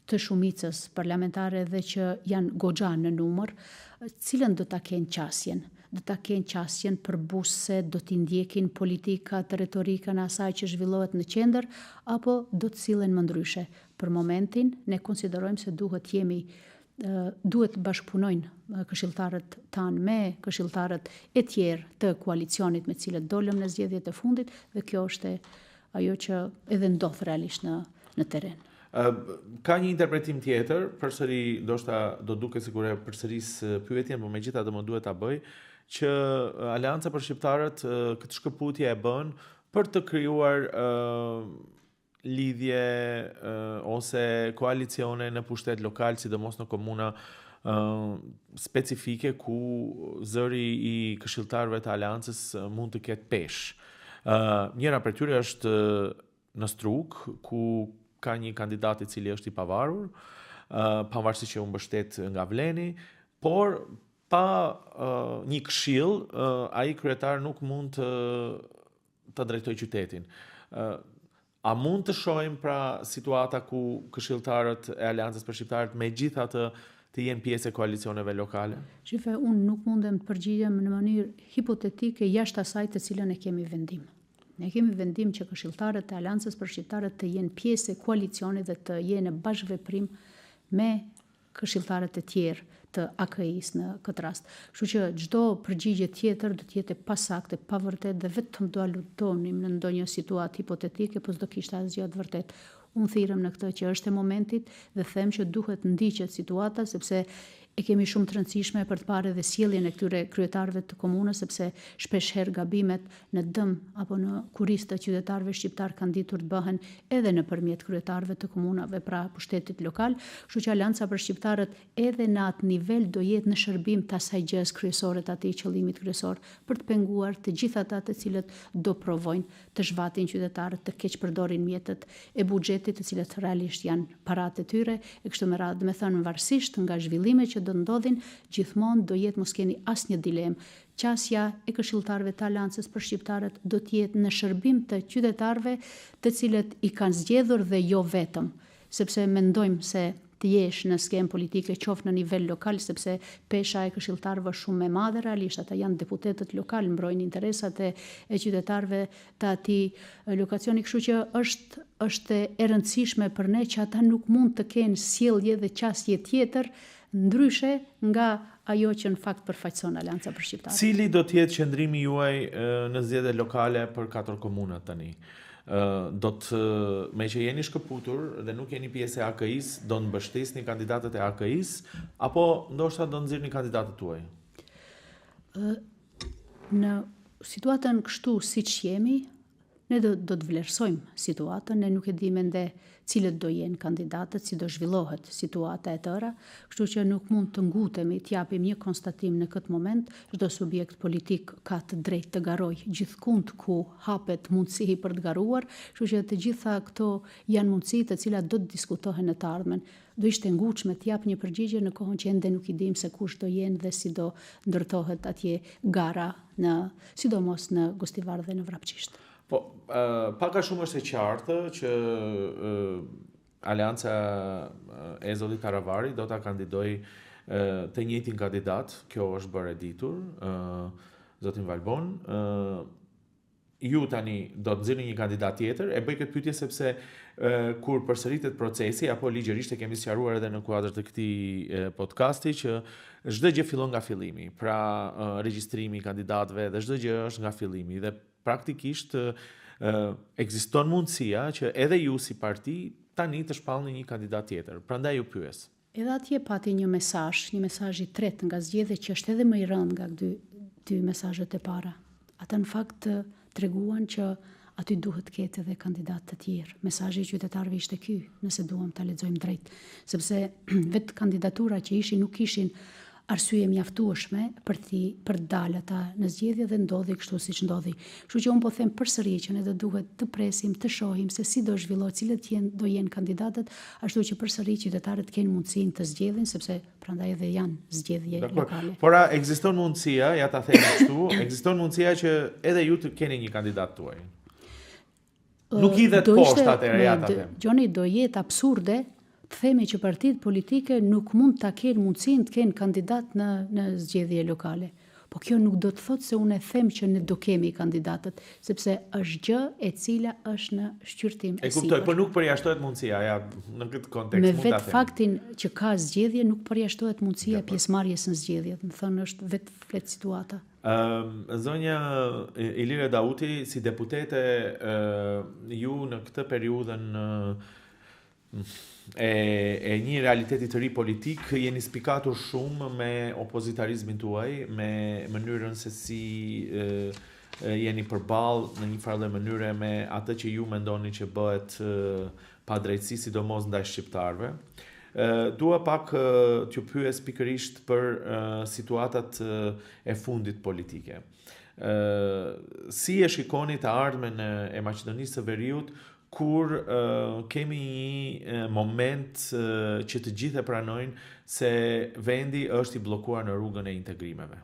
të shumicës parlamentare dhe që janë goxha në numër, cilën do ta kenë qasjen? Do ta kenë qasjen përbuzëse, do t'i ndjekin politikat, retorikën e asaj që zhvillohet në qendër, apo do të sillen më ndryshe? Për momentin, ne konsiderojmë se duhet jemi duhet të bashkëpunojnë këshilltarët tanë me këshilltarët e tjerë të koalicionit me të cilët dolëm në zgjedhjet e fundit dhe kjo është ajo që edhe ndodh realisht në në terren. Ka një interpretim tjetër, përsëri ndoshta do duket sikur e përsëris pyetjen, por megjithatë më duhet ta bëj, që Aleanca për Shqiptarët këtë shkëputje e bën për të krijuar lidhje ose koalicione në pushtet lokal, sidomos në komuna specifike ku zëri i këshilltarëve të Aleancës mund të ketë peshë. Njëra prej tyre është në Strugë, ku ka një kandidat i cili është i pavarur, pavarësisht që u mbështet nga Vleni, por pa një këshill, ai kryetar nuk mund të të drejtojë qytetin. A mund të shohim pra situata ku këshilltarët e Aleancës për Shqiptarët megjithatë të jenë pjesë e koalicioneve lokale? Shife, unë nuk mundem të përgjigjem në mënyrë hipotetike jashtë asaj të cilën e kemi vendim. Ne kemi vendim që këshilltarët e Aleancës për Shqiptarët të jenë pjesë e koalicionit dhe të jenë në bashkëveprim me këshilltarët e tjerë të AKI-së në këtë rast. Kështu që çdo përgjigje tjetër do të jetë e pasaktë, e pavërtetë dhe vetëm do aludonim në ndonjë situatë hipotetike, po s'do kishte asgjë të vërtetë. Unë thirrem në këtë që është e momentit dhe them që duhet ndiqet situata sepse e kemi shumë të rëndësishme për të parë edhe sjelljen e këtyre kryetarëve të komunës sepse shpesh herë gabimet në dëm apo në kurriz të qytetarëve shqiptarë kanë ditur të bëhen edhe nëpërmjet kryetarëve të komunave, pra pushtetit lokal, kështu që Aleanca për Shqiptarët edhe në atë nivel do jetë në shërbim të asaj gjësë kryesore të atij qëllimit kryesor për të penguar të gjithë ata të cilët do provojnë të zhvatin qytetarët, të keqpërdorin mjetet e buxhetit të cilat realisht janë paratë e tyre e kështu me radhë. Domethënë varësisht nga zhvillimet që do ndodhin, gjithmonë do jetë mos keni asnjë dilemë Qasja e këshilltarëve të Aleancës për Shqiptarët do të jetë në shërbim të qytetarëve të cilët i kanë zgjedhur dhe jo vetëm, sepse mendojmë se të jesh në skenë politike qoftë në nivel lokal sepse pesha e këshilltarëve është shumë më e madhe realisht ata janë deputetët lokalë mbrojnë interesat e e qytetarëve të atij lokacioni kështu që është është e rëndësishme për ne që ata nuk mund të kenë sjellje dhe qasje tjetër ndryshe nga ajo që në fakt përfaqëson Aleanca për Shqiptarët. Cili do të jetë qëndrimi juaj në zgjedhjet lokale për katër komunat tani? Do të, meqë jeni shkëputur dhe nuk jeni pjesë e AKI-së, do të mbështesni kandidatët e AKI-së apo ndoshta do nxirrni kandidatët tuaj? Në situatën kështu siç jemi, Ne do do të vlerësojmë situatën, ne nuk e dimë ende cilët do jenë kandidatët, si do zhvillohet situata e tëra, kështu që nuk mund të ngutemi të japim një konstatim në këtë moment, çdo subjekt politik ka të drejtë të garojë gjithkund ku hapet mundësi për të garuar, kështu që të gjitha këto janë mundësi të cilat do të diskutohen në të ardhmen. Do ishte ngutshme të jap një përgjigje në kohën që ende nuk i dimë se kush do jenë dhe si do ndërtohet atje gara në, sidomos në Gostivar dhe në Vrapçisht. Po, pak a shumë është e qartë që Aleanca e zotit Taravari do ta kandidojë të njëjtin kandidat, kjo është bërë e ditur, zotin Valbon, ju tani do të nxirrni një kandidat tjetër, e bëj këtë pyetje sepse e, kur përsëritet procesi apo ligjërisht e kemi sqaruar edhe në kuadër të këtij podcasti që çdo gjë fillon nga fillimi. Pra regjistrimi i kandidatëve dhe çdo gjë është nga fillimi dhe praktikisht e, ekziston mundësia që edhe ju si parti tani të shpallni një kandidat tjetër. Prandaj ju pyes. Edhe atje pati një mesazh, një mesazh i tretë nga zgjedhjet që është edhe më i rëndë nga dy, dy mesazhet e para. Ata në fakt treguan që aty duhet të ketë edhe kandidatë të tjerë. Mesazhi i qytetarëve ishte ky, nëse duam ta lexojmë drejt, sepse vetë kandidatura që ishin nuk ishin arsye mjaftueshme për t'i për të dalë ata në zgjedhje dhe ndodhi kështu siç ndodhi. Kështu që unë po them përsëri që ne do duhet të presim, të shohim se si do zhvillohet, cilët jenë do jenë kandidatët, ashtu që përsëri qytetarët të kenë mundësinë të zgjedhin sepse prandaj edhe janë zgjedhje lokale. Por a ekziston mundësia, ja ta themi kështu, ekziston mundësia që edhe ju të keni një kandidat tuaj? Nuk hidhet poshtë atëherë, ja ta them. Gjoni do jetë absurde të themi që partitë politike nuk mund ta kenë mundësinë të kenë kandidat në në zgjedhje lokale. Po kjo nuk do të thotë se unë e them që ne do kemi kandidatët, sepse është gjë e cila është në shqyrtim e sipër. E kuptoj, po nuk përjashtohet mundësia, ja, në këtë kontekst mund ta themi. Me vetë faktin që ka zgjedhje nuk përjashtohet mundësia e pjesëmarrjes në zgjedhje, domethënë është vetë flet situata. Ëm zonja Ilire Dauti si deputete ju në këtë periudhën e e një realiteti të ri politik jeni spikatur shumë me opozitarizmin tuaj, me mënyrën se si e, jeni përballë në një farë lloj mënyre me atë që ju mendoni që bëhet padrejtësi sidomos ndaj shqiptarëve. Dua pak t'ju pyes pikërisht për situatat e fundit politike. Si e shikoni të ardhmen e Maqedonisë së Veriut kur kemi një moment që të gjithë e pranojnë se vendi është i bllokuar në rrugën e integrimeve?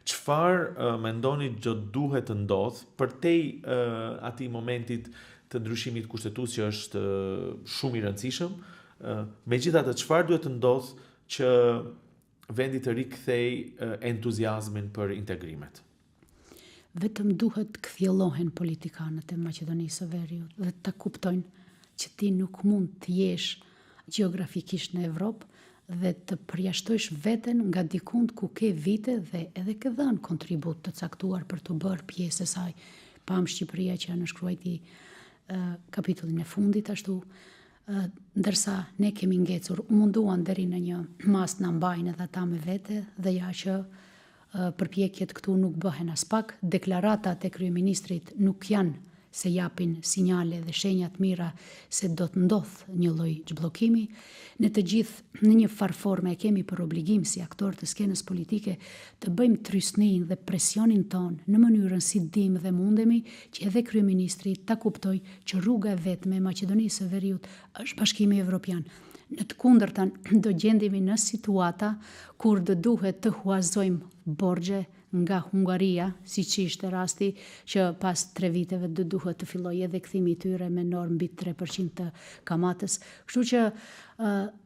Çfarë mendoni do duhet të ndodhë përtej atij momentit të ndryshimit kushtetues që është shumë i rëndësishëm, megjithatë çfarë duhet të ndodhë që vendi të rikthejë entuziazmin për integrimet? Vetëm duhet të kthjellohen politikanët e Maqedonisë së Veriut dhe ta kuptojnë që ti nuk mund të jesh gjeografikisht në Evropë dhe të përjashtojsh veten nga dikund ku ke vite dhe edhe ke dhënë kontribut të caktuar për t'u bërë pjesë e saj. Pamë Shqipëria që nënshkruajti kapitullin e fundit ashtu, ndërsa ne kemi ngecur, u munduan deri në një masë na mbajnë edhe ata me vete dhe ja që Përpjekjet këtu nuk bëhen aspak, deklaratat e kryeministrit nuk janë se japin sinjale dhe shenja të mira se do të ndodhë një lloj zhbllokimi. Ne të gjithë në një farë forme e kemi për obligim si aktorë të skenës politike të bëjmë trysninë dhe presionin tonë në mënyrën si dimë dhe mundemi që edhe kryeministri ta kuptojë që rruga e vetme e Maqedonisë së Veriut është Bashkimi Evropian. Në të kundërtën, do gjendemi në situata kur do duhet të huazojmë borxhe nga Hungaria, siç ishte rasti që pas tre viteve do duhet të fillojë edhe kthimi i tyre me normë mbi 3% të kamatës. Kështu që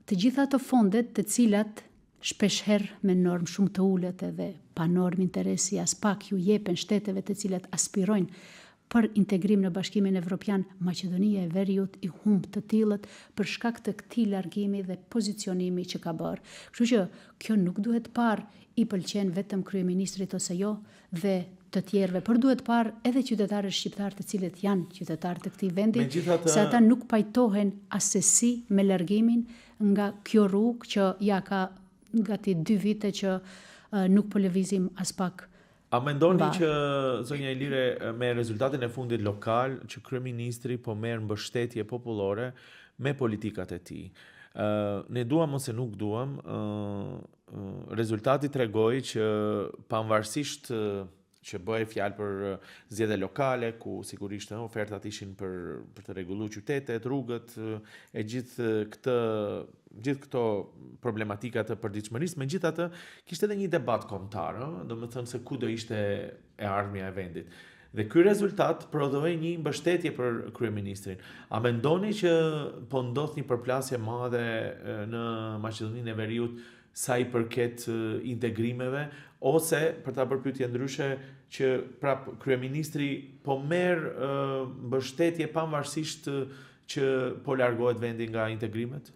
të gjitha ato fondet të cilat shpeshherë me normë shumë të ulët edhe pa normë interesi aspak ju jepen shteteve të cilat aspirojnë për integrim në Bashkimin Evropian, Maqedonia e Veriut i humb të tillët për shkak të këtij largimi dhe pozicionimi që ka bërë. Kështu që kjo nuk duhet parë i pëlqen vetëm kryeministrit ose jo dhe të tjerëve, por duhet parë edhe qytetarët shqiptarë të cilët janë qytetarë të këtij vendi, Megjithatë... se ata nuk pajtohen assesi me largimin nga kjo rrugë që ja ka gati dy vite që nuk po lëvizim aspak A mendoni që zonja Ilire me rezultatin e fundit lokal që kryeministri po merr mbështetje popullore me politikat e tij? Ë ne duam ose nuk duam, ë rezultati tregoi që pavarësisht që bëhej fjalë për zgjedhje lokale ku sigurisht ofertat ishin për për të rregulluar qytetet, rrugët e gjithë këtë gjithë këto problematika të përditshmërisë, megjithatë kishte edhe një debat kombëtar, ëh, domethënë se ku do ishte e ardhmja e vendit. Dhe ky rezultat prodhoi një mbështetje për kryeministrin. A mendoni që po ndodh një përplasje e madhe në Maqedoninë e Veriut sa i përket integrimeve ose për ta bërë pyetjen ndryshe që prap kryeministri po merr mbështetje pavarësisht që po largohet vendi nga integrimet?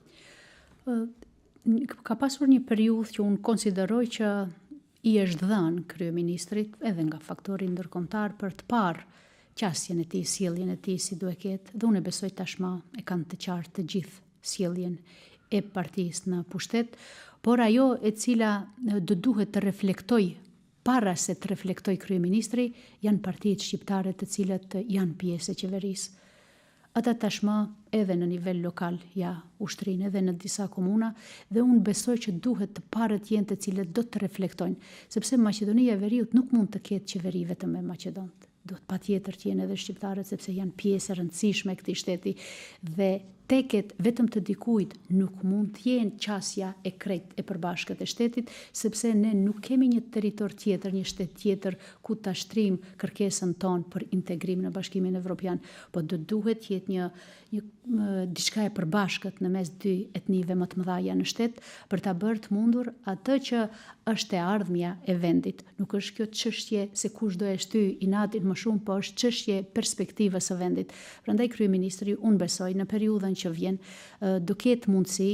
Ka pasur një periudhë që unë konsideroj që i është dhënë kryeministrit edhe nga faktori ndërkombëtar për të parë qasjen e tij, sjelljen e tij si duhet ketë, dhe unë e besoj tashmë e kanë të qartë të gjithë sjelljen e partisë në pushtet, por ajo e cila do duhet të reflektojë para se të reflektojë kryeministri, janë partitë shqiptare të cilat janë pjesë e qeverisë. Ata tashmë edhe në nivel lokal ja u shtrinë edhe në disa komuna dhe unë besoj që duhet të parët jenë të cilët do të reflektojnë, sepse Maqedonia e Veriut nuk mund të ketë qeveri vetëm me maqedonët. Duhet patjetër të jenë edhe shqiptarët sepse janë pjesë e rëndësishme e këtij shteti dhe teket vetëm të dikujt nuk mund të jenë qasja e krejt e përbashkët e shtetit, sepse ne nuk kemi një territor tjetër, një shtet tjetër ku ta shtrijmë kërkesën tonë për integrim në Bashkimin Evropian, po do duhet të jetë një një diçka e përbashkët në mes dy etnive më të mëdhaja në shtet për ta bërë të mundur atë që është e ardhmja e vendit. Nuk është kjo çështje se kush do e shtyjë inatin më shumë, po është çështje e perspektivës së vendit. Prandaj kryeministri, unë besoj, në periudhën që vjen do ketë mundësi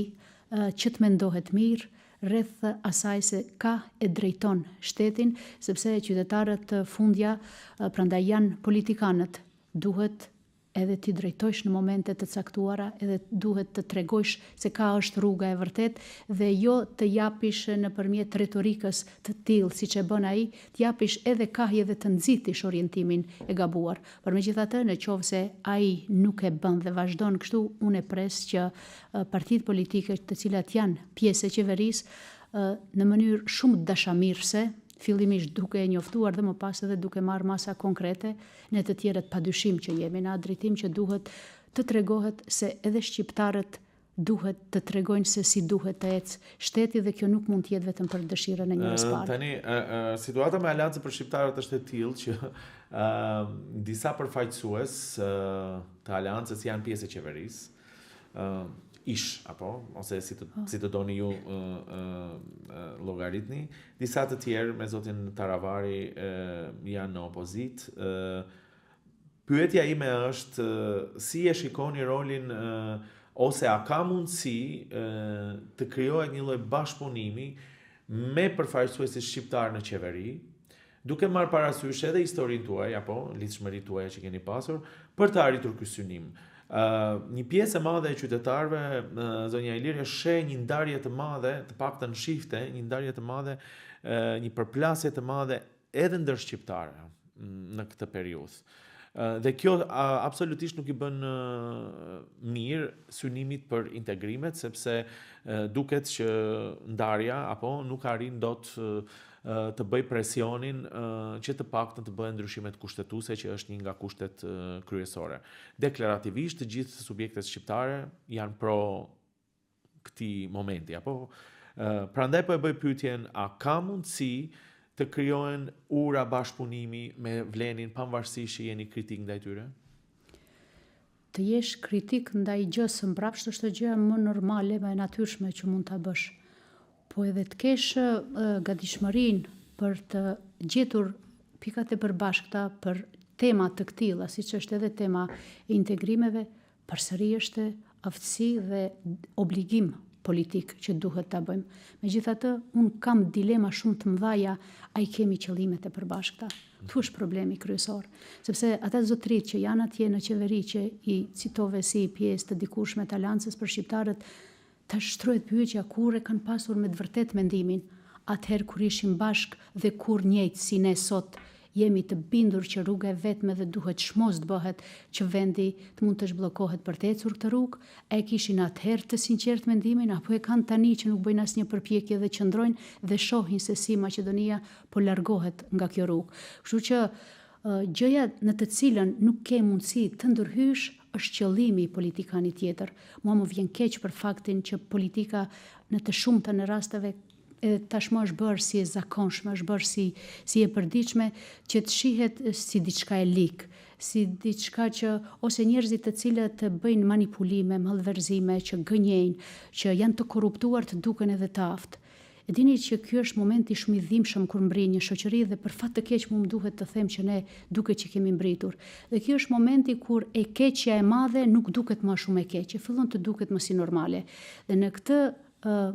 që të mendohet mirë rreth asaj se ka e drejton shtetin, sepse qytetarët fundja prandaj janë politikanët, duhet edhe t'i drejtojsh në momente të caktuara edhe duhet të tregojsh se ka është rruga e vërtetë dhe jo të japish nëpërmjet retorikës të tillë siç e bën ai, të japish edhe kahje dhe të nxitish orientimin e gabuar. Por megjithatë, në qoftë se ai nuk e bën dhe vazhdon kështu, unë e pres që partitë politike të cilat janë pjesë e qeverisë, në mënyrë shumë dashamirëse, fillimisht duke e njoftuar dhe më pas edhe duke marrë masa konkrete, Ne të tjerët padyshim që jemi në atë drejtim që duhet të tregohet se edhe shqiptarët duhet të tregojnë se si duhet të ecë shteti dhe kjo nuk mund të jetë vetëm për dëshirën e njërës palë. Tani, situata me Aleancën për Shqiptarët është e tillë që disa përfaqësues të Aleancës janë pjesë e qeverisë, ish apo ose si të po. si të doni ju ë ë llogaritni, disa të tjerë me zotin Taravari ë janë në opozitë. ë Pyetja ime është si e shikoni rolin ë ose a ka mundësi ë të krijohet një lloj bashkëpunimi me përfaqësuesit shqiptarë në qeveri, Duke marrë parasysh edhe historinë tuaj apo lidhshmëritë tuaja që keni pasur për të arritur ky synim. Ë një pjesë e madhe e qytetarëve, zonja Ilire, sheh një ndarje të madhe, të paktën shifte një ndarje të madhe, një përplasje të madhe edhe ndër shqiptarë në këtë periudhë. Dhe kjo absolutisht nuk i bën mirë synimit për integrimet, sepse duket që ndarja apo nuk arrin dot të bëjë presionin që të paktën të bëhen ndryshimet kushtetuese që është një nga kushtet kryesore. Deklarativisht të gjithë subjektet shqiptare janë pro këtij momenti apo prandaj po e bëj pyetjen a ka mundësi të krijohen ura bashkëpunimi me Vlenin pavarësisht që jeni kritik ndaj tyre? Të jesh kritik ndaj gjësë së mbrapshtë është gjëja më normale, më e natyrshme që mund ta bësh. Po edhe të kesh gatishmërinë për të gjetur pikat e përbashkëta për tema të këtilla, siç është edhe tema e integrimeve, përsëri është aftësi dhe obligim politik që duhet ta bëjmë. Megjithatë, unë kam dilema shumë të mëdhaja, a i kemi qëllimet e përbashkëta. Këtu është problemi kryesor, sepse ata zotëritë që janë atje në qeveri që i citove si pjesë të dikurshme të Aleancës për Shqiptarët, tash shtrohet pyetja kur e kanë pasur me të vërtetë mendimin, atëherë kur ishim bashkë dhe kur njëjtë si ne sot jemi të bindur që rruga e vetme dhe duhet çmos të bëhet që vendi të mund të zhbllokohet për të ecur këtë rrugë, a e kishin atëherë të sinqertë mendimin apo e kanë tani që nuk bëjnë asnjë përpjekje dhe qëndrojnë dhe shohin se si Maqedonia po largohet nga kjo rrugë. Kështu që gjëja në të cilën nuk ke mundësi të ndërhysh është qëllimi i politikanit tjetër. Mua më vjen keq për faktin që politika në të shumtën e rasteve edhe tashmë është bërë si e zakonshme, është bërë si si e përditshme që të shihet si diçka e ligë, si diçka që ose njerëzit të cilët bëjnë manipulime, malverzime, që gënjejnë, që janë të korruptuar të duken edhe të aftë. E dini që ky është momenti shumë i dhimbshëm kur mbrin një shoqëri dhe për fat të keq mu më duhet të them që ne duket që kemi mbritur. Dhe ky është momenti kur e keqja e madhe nuk duket më shumë e keqe, fillon të duket më si normale. Dhe në këtë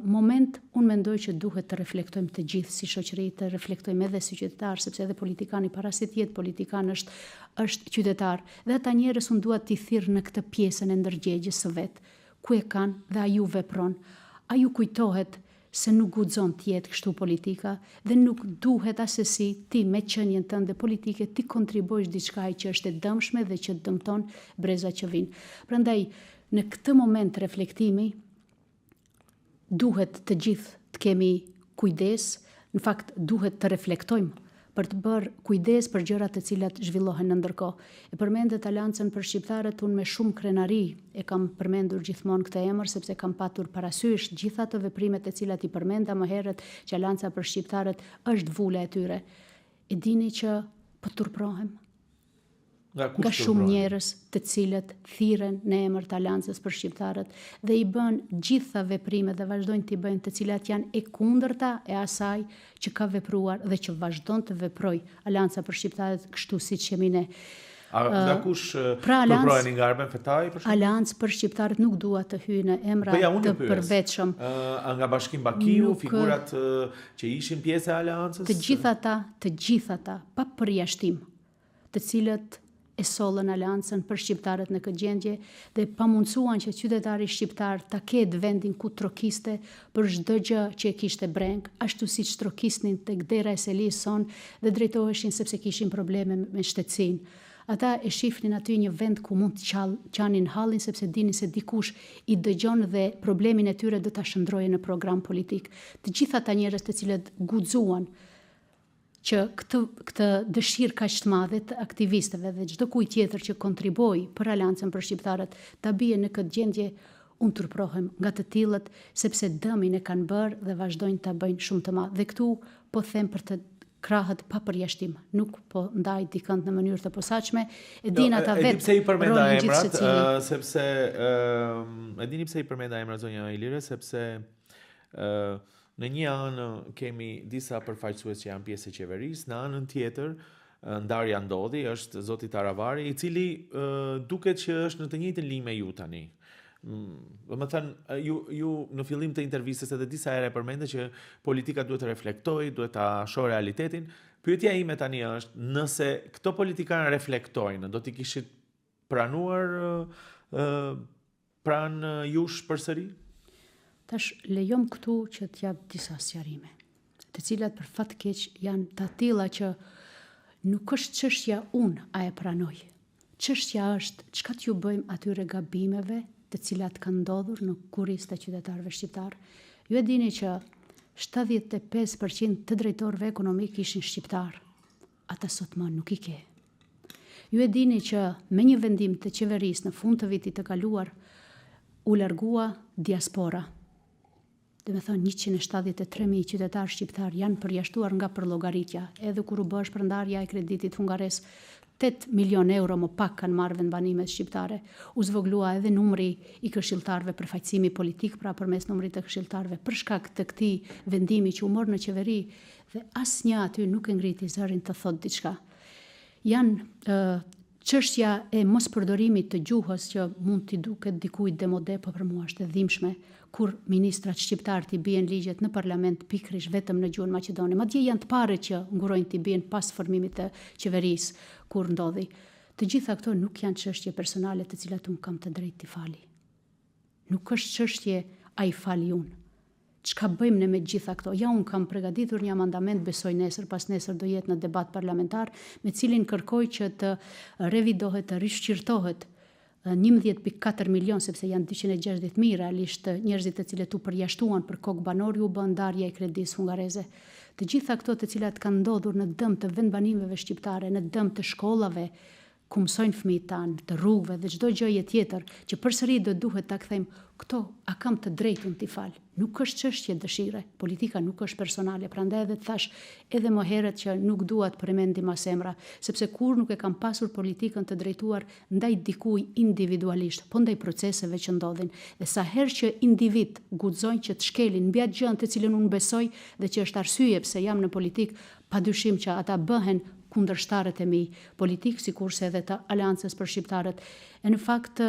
moment unë mendoj që duhet të reflektojmë të gjithë si shoqëri, të reflektojmë edhe si qytetarë, sepse edhe politikani para se të jetë politikan është është qytetar. Dhe ata njerëz unë dua t'i thirr në këtë pjesën e ndërgjegjes së vet. Ku e kanë dhe a ju vepron? A ju kujtohet? Se nuk guxon të jetë kështu politika dhe nuk duhet assesi ti me qenien tënde politike t'i kontribuojsh diçkaje që është e dëmshme dhe që dëmton brezat që vijnë. Prandaj, në këtë moment reflektimi, duhet të gjithë të kemi kujdes, në fakt duhet të reflektojmë për të bërë kujdes për gjërat të cilat zhvillohen në ndërkohë. E përmendët Aleancën për Shqiptarët, unë me shumë krenari e kam përmendur gjithmonë këtë emër sepse kam patur parasysh gjithë ato veprime të cilat i përmenda më herët që Aleanca për Shqiptarët është vula e tyre. E dini që po turprohem? Nga kush nga shumë njerëz të cilët thirren në emër të Aleancës për Shqiptarët dhe i bënë gjitha veprimet dhe vazhdojnë t'i bëjnë të cilat janë e kundërta e asaj që ka vepruar dhe që vazhdon të veprojë Aleanca për Shqiptarët kështu siç jemi ne. A nga kush pra, turproheni nga Arben Fetai për shembull? Aleancë për Shqiptarët nuk dua të hyj në emra po ja, të përveçëm. A nga Bashkim Bakiu, nuk, figurat që ishin pjesë e Aleancës? Të gjithë ata, të gjithë ata, pa përjashtim, të cilët e sollën Aleancën për Shqiptarët në këtë gjendje dhe pamundësuan që qytetari shqiptar ta ketë vendin ku trokiste për çdo gjë që e kishte brengë, ashtu siç trokisnin tek dera e selisë sonë dhe drejtoheshin sepse kishin probleme me shtetësinë. Ata e shifnin aty një vend ku mund të qanin hallin sepse dinin se dikush i dëgjon dhe problemin e tyre do ta shndërrojë në program politik. Të gjithë ata njerëz të cilët guxuan që këtë këtë dëshirë kaq të madhe të aktivistëve dhe çdo kujt tjetër që kontribuoi për Aleancën për Shqiptarët ta bie në këtë gjendje, unë turprohem nga të tillët sepse dëmin e kanë bërë dhe vazhdojnë ta bëjnë shumë të madh. Dhe këtu po them për të krahët pa përjashtim, nuk po ndaj dikënd në mënyrë të posaçme, e jo, dinë ata vetë. E di pse i përmenda emrat, sepse e dini pse i përmenda emrat zonja Ilire, sepse ë Në një anë kemi disa përfaqësues që janë pjesë e qeverisë, në anën tjetër ndarja ndodhi, është zoti Taravari, i cili duket që është në të njëjtën linjë me ju tani. Domethënë, ju, ju në fillim të intervistës edhe disa herë e përmendët që politika duhet të reflektojë, duhet ta shohë realitetin. Pyetja ime tani është, nëse këto politikanë reflektojnë, do t'i kishit pranuar pranë jush përsëri? Tash lejom këtu që të jap disa sqarime, të cilat për fat keq janë të tilla që nuk është çështja unë a e pranoj. Çështja është çka t'ju bëjmë atyre gabimeve të cilat kanë ndodhur në kurriz të qytetarëve shqiptarë. Ju e dini që 75% të drejtorëve ekonomikë ishin shqiptarë. Ata sot më nuk i ke. Ju e dini që me një vendim të qeverisë në fund të vitit të kaluar u largua diaspora. Domethënë 173.000 qytetarë shqiptarë janë përjashtuar nga përllogaritja, edhe kur u bë shpërndarja e kreditit hungarez, 8 milion euro më pak kanë marrë vendbanimet shqiptare. U zvoglua edhe numri i këshilltarëve, përfaqësimi politik pra përmes numrit të këshilltarëve për shkak të këtij vendimi që u mor në qeveri Dhe asnjë aty nuk e ngriti zërin të thotë diçka. Janë çështja e mospërdorimit të gjuhës që mund t'i duket dikujt demode, po për mua është e dhimbshme kur ministrat shqiptarë t'i bien ligjet në parlament pikërisht vetëm në gjuhën maqedone. Madje janë të parët që ngurojnë t'i bien pas formimit të qeverisë kur ndodhi. Të gjitha këto nuk janë çështje personale të cilat unë kam të drejtë t'i fali. Nuk është çështje a i fali unë. Çka bëjmë ne me të gjitha këto? Ja unë kam pregaditur një amandament, besoj nesër, pasnesër do jetë në debat parlamentar, me cilin kërkoj që të revidohet, të rishqyrtohet 11.4 milion, sepse janë 260.000 realisht njerëzit të cilët u përjashtuan për kokë banori u bë ndarja e kredisë hungareze. Të gjitha këto të cilat kanë ndodhur në dëm të vendbanimeve shqiptare, në dëm të shkollave, ku mësojnë fëmijët tanë, të rrugëve dhe çdo gjëje tjetër, që përsëri do duhet ta kthejmë, këto a kam të drejtë unë t'i fal? Nuk është çështje dëshire, politika nuk është personale, prandaj edhe të thashë edhe më herët që nuk dua të përmendim as emra, sepse kurrë nuk e kam pasur politikën të drejtuar ndaj dikujt individualisht, po ndaj proceseve që ndodhin. Dhe sa herë që individë guxojnë që të shkelin mbi atë gjënë të cilën unë besoj dhe që është arsye pse jam në politikë, Padyshim që ata bëhen kundërshtarët e mi politikë, sikurse edhe të Aleancës për Shqiptarët. E në fakt,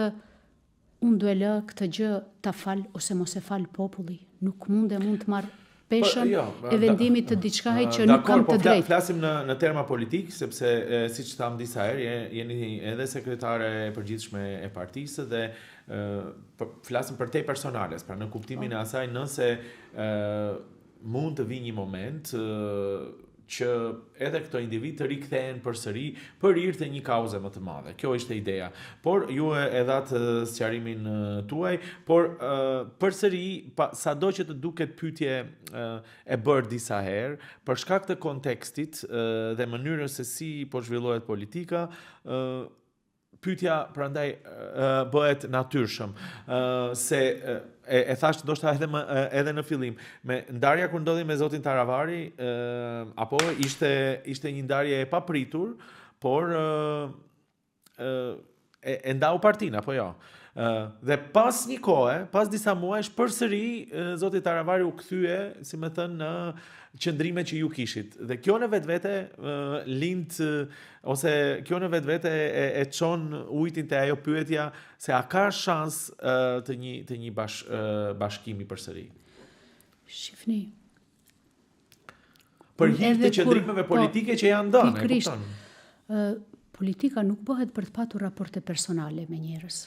unë do e lë këtë gjë ta fal ose mos e fal populli. Nuk mundem unë të marr po, peshën jo, e vendimit të diçkaje që nuk kam po të drejtë. Flasim në në terma politikë, sepse e, siç thamë disa herë, jeni edhe sekretare e përgjithshme e partisë dhe e, ë flasim përtej personales, pra në kuptimin e po. asaj nëse ë mund të vijë një moment ë që edhe këto individë të rikthehen përsëri për hir të një kauze më të madhe. Kjo ishte ideja. Por ju e, e dhatë sqarimin tuaj, por përsëri pa, sado që të duket pyetje e bërë disa herë, për shkak të kontekstit dhe mënyrës se si po zhvillohet politika, pyetja prandaj bëhet natyrshëm se e, e thashë ndoshta edhe më edhe në fillim me ndarja kur ndodhi me zotin Taravari apo ishte ishte një ndarje e papritur por e, e ndau partinë apo jo dhe pas një kohe, pas disa muajsh përsëri zoti Taravari u kthye, si me thënë, në qëndrimet që ju kishit. Dhe kjo në vetvete lind ose kjo në vetvete e, e çon ujtin te ajo pyetja se a ka shans të një të një bash, bashkimi përsëri. Shifni. Për hir të qëndrimeve po, politike që janë dhënë, e kupton? Ë politika nuk bëhet për të patur raporte personale me njerëz.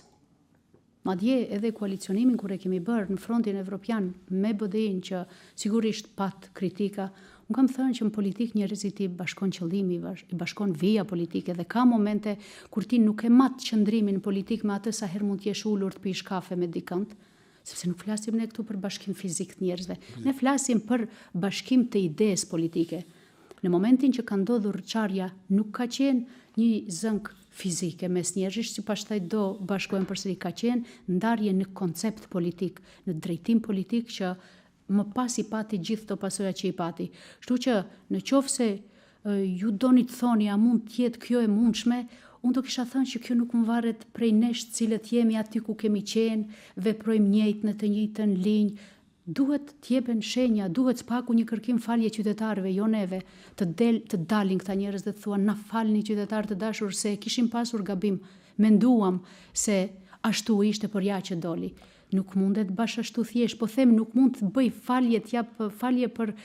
Madje edhe koalicionimin kur e kemi bërë në frontin evropian me BDI-në që sigurisht pat kritika, unë kam thënë që në politikë njerëzit i bashkon qëllimi, i bashkon vija politike dhe ka momente kur ti nuk e mat qëndrimin politik me atë sa herë mund të jesh ulur të pish kafe me dikënd, sepse nuk flasim ne këtu për bashkim fizik të njerëzve. Ne flasim për bashkim të idesë politike. Në momentin që ka ndodhur çarja, nuk ka qenë një zënkë fizike mes njerëzish që pastaj do bashkohen përsëri, ka qenë ndarje në koncept politik, në drejtim politik që më pas i pati gjithë këto pasoja që i pati. Kështu që në qoftë se ju doni të thoni a mund të jetë kjo e mundshme, unë do kisha thënë që kjo nuk mvaret prej nesh të cilët jemi aty ku kemi qenë, veprojmë njëjtë në të njëjtën linjë, Duhet të jepen shenja, duhet së paku një kërkim falje qytetarëve, jo neve, të del, të dalin këta njerëz dhe të thuan na falni qytetarë të dashur se e kishim pasur gabim, menduam se ashtu ishte por ja që doli. Nuk mundet bash ashtu thjesht, po them nuk mund të bëj falje, të jap falje për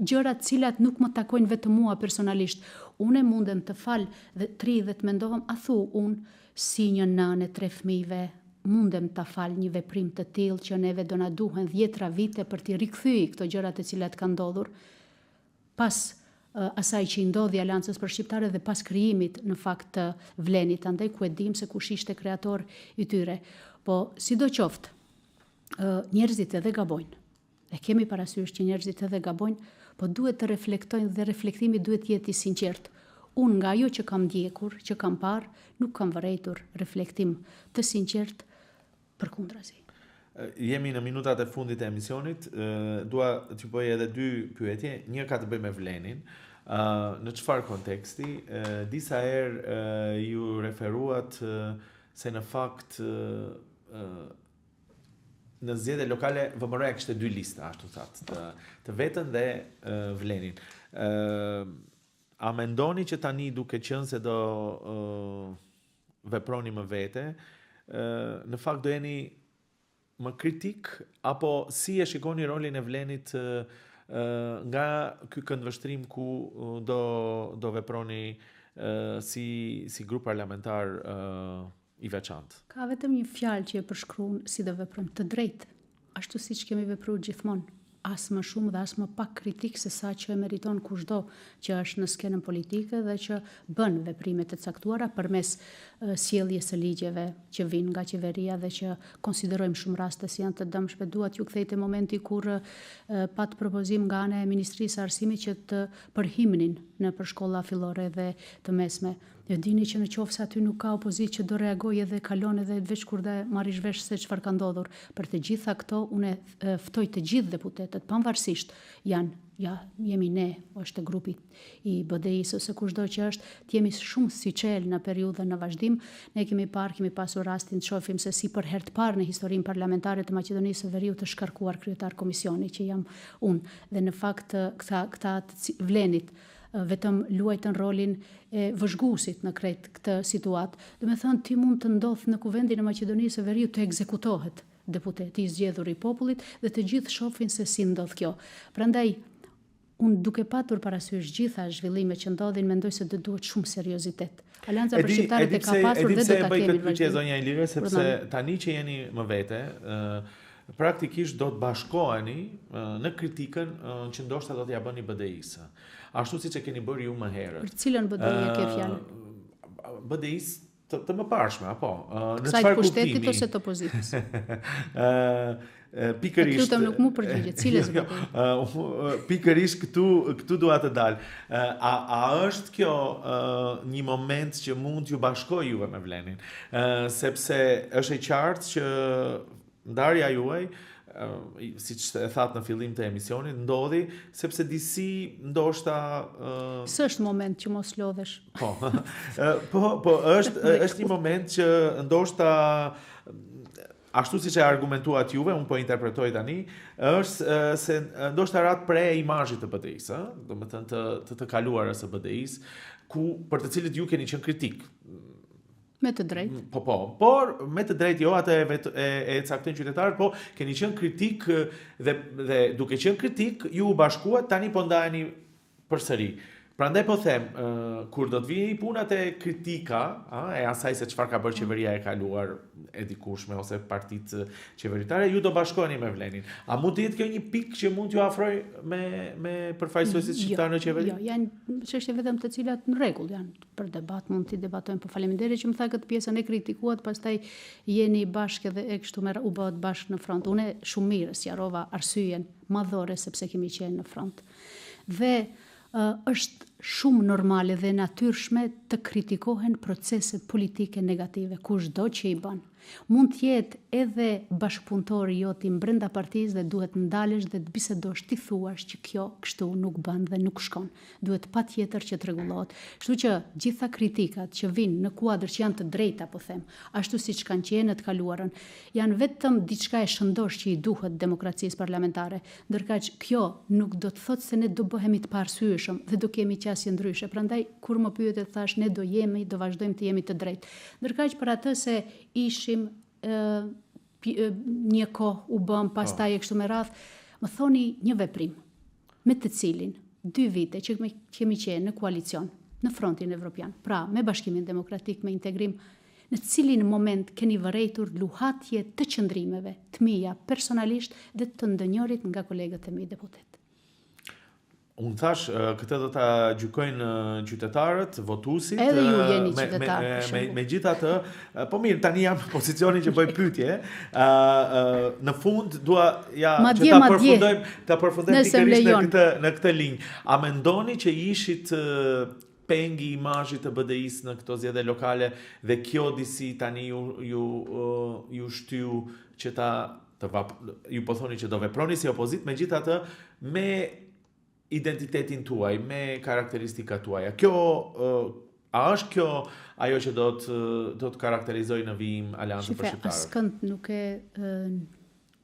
gjëra të cilat nuk më takojnë vetëm mua personalisht. Unë mundem të fal dhe të rri dhe të mendohem a thu unë Si një nënë e tre fëmijëve, mundem ta fal një veprim të tillë që neve do na duhen dhjetra vite për t'i rikthy këto gjëra të cilat kanë ndodhur pas asaj që i ndodhi Aleancës për Shqiptarët dhe pas krijimit në fakt të Vlenit, andaj ku e dimë se kush ishte kreator i tyre. Po sidoqoftë, njerëzit edhe gabojnë. E kemi parasysh që njerëzit edhe gabojnë, po duhet të reflektojnë dhe reflektimi duhet të jetë i sinqertë. Unë nga ajo që kam ndjekur, që kam parë, nuk kam vërejtur reflektim të sinqertë, përkundrazi. Jemi në minutat e fundit të emisionit, dua t'ju bëj edhe dy pyetje, një ka të bëjë me Vlenin. Në çfarë konteksti? Disa herë ju referuat se në fakt në zgjedhjet lokale VMRO-ja kishte dy lista, ashtu thatë, të, të vetën dhe uh, Vlenin. Uh, a mendoni që tani duke qenë se do uh, veproni më vete, uh, në fakt do jeni më kritik apo si e shikoni rolin e Vlenit uh, nga ky këndvështrim ku do do veproni uh, si si grup parlamentar uh, i veçantë. Ka vetëm një fjalë që e përshkruan si do veprojmë, të drejtë, ashtu siç kemi vepruar gjithmonë, as më shumë dhe as më pak kritik se sa që e meriton kushdo që është në skenën politike dhe që bën veprime të caktuara përmes sjelljes së ligjeve që vijnë nga qeveria dhe që konsiderojmë shumë raste si janë të dëmshme. Dua t'ju kthej te momenti kur pat propozim nga ana e Ministrisë së Arsimit që të për himnin nëpër shkolla fillore dhe të mesme. E dini që në qoftë se aty nuk ka opozitë që do reagojë edhe kalon edhe veç kur do marrish vesh se çfarë ka ndodhur. Për të gjitha këto unë ftoj të gjithë deputetët, pavarësisht janë, ja, jemi ne, është grupi i BDI-së ose kushdo që është, të jemi shumë syçelë në periudhën në vazhdim. Ne kemi parë, kemi pasur rastin të shohim se si për herë të parë në historinë parlamentare të Maqedonisë së Veriut është shkarkuar kryetar komisioni që jam unë dhe në fakt këta këta të Vlenit vetëm luajtën rolin e vëzhguesit në krejt këtë situatë. Domethënë ti mund të ndodhë në Kuvendin e Maqedonisë së Veriut të ekzekutohet deputeti i zgjedhur i popullit dhe të gjithë shohin se si ndodh kjo. Prandaj. Unë duke patur parasysh gjitha zhvillimet që ndodhin, mendoj se do duhet shumë seriozitet. Aleanca për Shqiptarët e ka pasur dhe do ta kemi në vazhdim. E di pse e bëj këtë pyetje zonja Ilire, sepse tani që jeni më vete, praktikisht do të bashkoheni në kritikën që ndoshta do t'ia bëni BDI-së. Ashtu siç e keni bërë ju më herët. Për cilën BDI e ke fjalën? BDI-së të, të mëparshme, apo? Në çfarë kuptimi? Pushtetit ose të opozitës? Ë pikërisht. Lutem nuk m'u përgjigje, cilës jo, jo, pikërisht këtu këtu dua të dal. A a është kjo një moment që mund t'ju bashkojë juve me Vlenin? Ë sepse është e qartë që Ndarja juaj, siç e thatë në fillim të emisionit, ndodhi sepse disi ndoshta uh, S'është moment që mos lodhesh. Po. po, po është është një moment që ndoshta ashtu siç e argumentuat juve, unë po interpretoj tani, është se ndoshta ratë pre e imazhit të BDI-së, ë, domethënë të të të kaluarës së BDI-së, ku për të cilët ju keni qenë kritik. Me të drejtë. Mm, po po, por me të drejtë jo atë e vet e, e caktojnë qytetarët, po keni qenë kritik dhe dhe duke qenë kritik ju u bashkuat, tani po ndaheni përsëri. Prandaj po them, uh, kur do të vijë puna te kritika, a, e asaj se çfarë ka bërë qeveria e kaluar e dikurshme ose partitë qeveritare, ju do bashkoheni me Vlenin. A mund të jetë kjo një pikë që mund t'ju afrojë me me përfaqësuesit jo, shqiptarë në qeveri? Jo, janë çështje vetëm të cilat në rregull janë për debat mund t'i debatojmë, po faleminderit që më tha këtë pjesën e kritikuat, pastaj jeni bashkë edhe e kështu me u bëhet bashkë në front. Unë shumë mirë sqarova arsyen madhore sepse kemi qenë në front. Dhe është shumë normale dhe natyrshme të kritikohen proceset politike negative, kushdo që i bën. Mund të jetë edhe bashkëpunëtori joti brenda partisë dhe duhet ndalesh dhe të bisedosh t'i thuash që kjo kështu nuk bën dhe nuk shkon. Duhet patjetër që të rregullohet. Kështu që gjitha kritikat që vijnë në kuadër që janë të drejta po them, ashtu siç kanë qenë në të kaluarën, janë vetëm diçka e shëndoshë që i duhet demokracisë parlamentare. Ndërkaq kjo nuk do të thotë se ne do bëhemi të paarsyeshëm dhe do kemi qasje ndryshe. Prandaj kur më pyetet thashë ne do jemi, do vazhdojmë të jemi të drejtë. Ndërkaq për atë se ishim një kohë u bëmë pastaj e kështu me radhë, më thoni një veprim me të cilin dy vite që kemi qenë në koalicion, në frontin evropian, pra me Bashkimin Demokratik, me integrim, në cilin moment keni vërejtur luhatje të qëndrimeve të mia personalisht dhe të ndonjërit nga kolegët e mi deputetë. Unë thashë, këtë do ta gjykojnë qytetarët, votuesit. Edhe ju jeni qytetar. Me, me, megjithatë, po mirë, tani jam në pozicionin që bëj pyetje. Ë në fund dua ja madje, që ta përfundojmë, ta përfundojmë pikërisht në këtë në këtë linjë. A mendoni që ishit peng i imazhit të BDI-së në këto zgjedhje lokale dhe kjo disi tani ju ju ju shtyu që ta të vap, ju po thoni që do veproni si opozitë, megjithatë me identitetin tuaj, me karakteristikat tuaja. Kjo a është kjo ajo që do të do të karakterizojë në vijim Aleancën për Shqiptarët? Askënd nuk e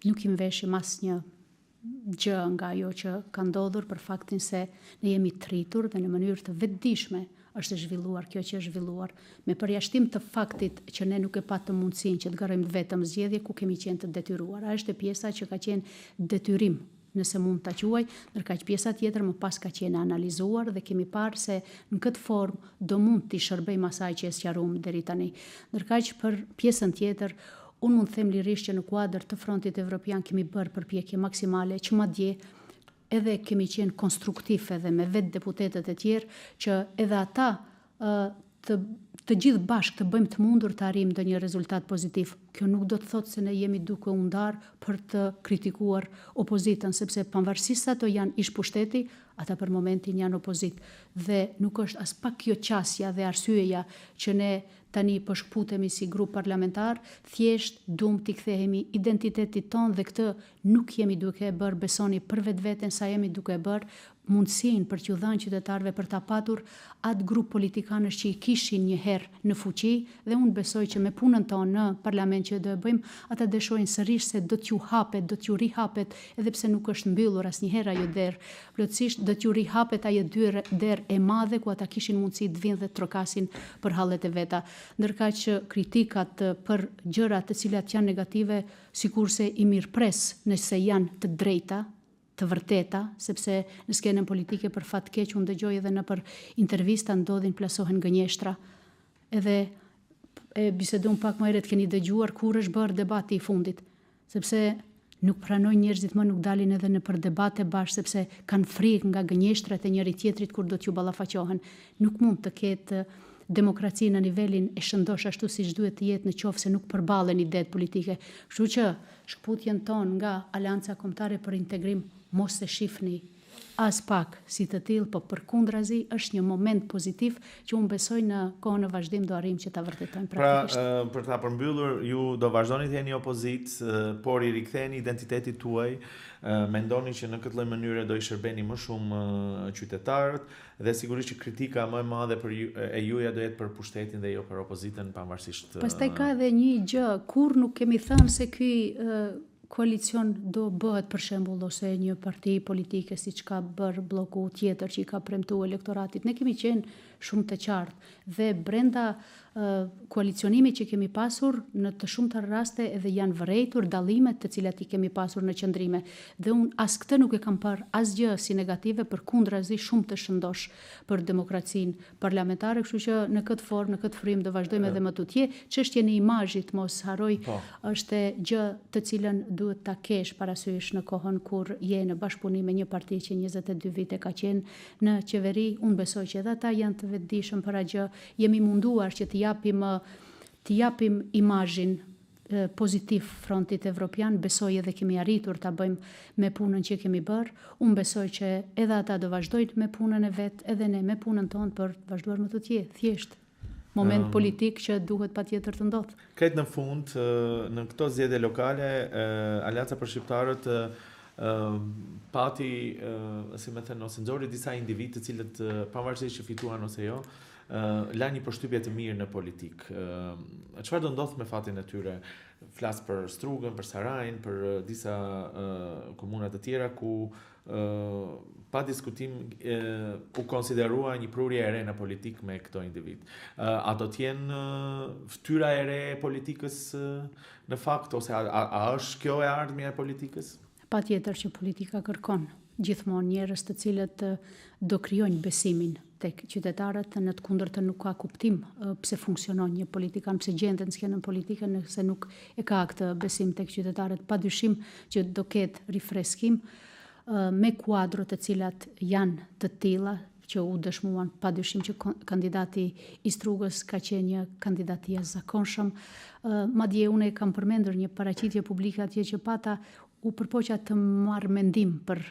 nuk i mveshim asnjë gjë nga ajo që ka ndodhur për faktin se ne jemi të rritur dhe në mënyrë të vetëdijshme është zhvilluar kjo që është zhvilluar, me përjashtim të faktit që ne nuk e patëm mundësinë që të garojmë vetëm zgjedhje ku kemi qenë të detyruar. Ajo është pjesa që ka qenë detyrim, nëse mund ta quaj, ndërkaq pjesa tjetër më pas ka qenë e analizuar dhe kemi parë se në këtë formë do mund t'i shërbejmë asaj që e sqaruam deri tani. Ndërkaq për pjesën tjetër, unë mund të them lirisht që në kuadër të Frontit Evropian kemi bërë përpjekje maksimale që madje edhe kemi qenë konstruktiv edhe me vetë deputetët e tjerë që edhe ata të të gjithë bashkë të bëjmë të mundur të arrijmë ndonjë rezultat pozitiv. Kjo nuk do të thotë se ne jemi duke u ndarë për të kritikuar opozitën, sepse pavarësisht se ato janë ish pushteti, ata për momentin janë opozitë dhe nuk është aspak kjo qasja dhe arsyeja që ne Tani po shkëputemi si grup parlamentar, thjesht duam t'i kthehemi identitetit tonë dhe këtë nuk jemi duke e bërë besoni për vetveten sa jemi duke e bërë mundësinë për t'ju dhënë qytetarëve për ta patur atë grup politikanësh që i kishin një herë në fuqi dhe unë besoj që me punën tonë në parlament që do e bëjmë ata do shohin sërish se do t'ju hapet do t'ju rihapet edhe pse nuk është mbyllur asnjëherë ajo derë Plotësisht do t'ju rihapet ajo derë e madhe ku ata kishin mundësi të vijnë dhe të trokasin për hallet e veta. Ndërkaq kritikat për gjëra të cilat janë negative, sikurse i mirëpres nëse janë të drejta. të vërteta, sepse në skenën politike për fat keq unë dëgjoj edhe nëpër intervista ndodhin plasohen gënjeshtra. Edhe e biseduam pak më herët keni dëgjuar kur është bërë debati i fundit, sepse nuk pranojnë njerëzit më nuk dalin edhe nëpër debate bashkë sepse kanë frikë nga gënjeshtrat e njëri tjetrit kur do t'ju ballafaqohen. Nuk mund të ketë demokraci në nivelin e shëndoshë ashtu siç duhet të jetë në qoftë se nuk përballen idetë politike. Kështu që shkëputjen tonë nga Aleanca Kombëtare për Integrim mos e shifni aspak si të tillë, po përkundrazi është një moment pozitiv që unë besoj në kohën në vazhdim do arrijmë që ta vërtetojmë pra, praktikisht. Pra, për ta përmbyllur, ju do vazhdoni të jeni opozitë, por i riktheheni identitetit tuaj, mendoni që në këtë lloj mënyre do i shërbeni më shumë qytetarët dhe sigurisht që kritika më e madhe për ju, e juaja do jetë për pushtetin dhe jo për opozitën pavarësisht. Pastaj ka edhe një gjë, kurrë nuk kemi thënë se ky koalicion do bëhet për shembull ose një parti politike siç ka bërë blloku tjetër që i ka premtu elektoratit. Ne kemi qenë shumë të qartë dhe brenda koalicionimit që kemi pasur në të shumta raste edhe janë vërejtur dallimet të cilat i kemi pasur në qëndrime dhe unë as këtë nuk e kam parë asgjë si negative përkundrazi shumë të shëndoshë për demokracinë parlamentare, kështu që në këtë formë, në këtë frymë do vazhdojmë edhe më tutje. Çështjen e imazhit mos harroj, po. është gjë të cilën duhet ta kesh parasysh në kohën kur je në bashkëpunim me një parti që 22 vite ka qenë në qeveri. Unë besoj që edhe ata janë të vetëdijshëm për atë gjë. Jemi munduar që t'i japim t'i japim imazhin pozitiv frontit evropian, besoj edhe kemi arritur ta bëjmë me punën që kemi bërë. Unë besoj që edhe ata do vazhdojnë me punën e vet, edhe ne me punën tonë për të vazhduar më tutje, thjesht moment um, politik që duhet patjetër të ndodhë. Krejt në fund, në këto zgjedhje lokale, Aleanca për Shqiptarët pati, si me thënë, ose nxori disa individë të cilët pavarësisht që fituan ose jo, lanë një përshtypje të mirë në politikë. Çfarë do ndodhë me fatin e tyre? Flas për Strugën, për Sarajin, për disa komuna të tjera ku pa diskutim u konsiderua një prurje e re në politikë me këto individë. A do të jenë fytyra e re e politikës në fakt ose a, a, a është kjo e ardhmja e politikës? Patjetër që politika kërkon gjithmonë njerëz të cilët do krijojnë besimin tek qytetarët, në të kundërtën nuk ka kuptim pse funksionon një politikan, pse gjendet në skenën politike nëse nuk e ka këtë besim tek qytetarët. Padyshim që do ketë rifreskim me kuadro të cilat janë të tilla që u dëshmuan padyshim që kandidati i Strugës ka qenë një kandidat i jashtëzakonshëm. Madje unë e kam përmendur një paraqitje publike atje që pata, u përpoqa të marr mendim për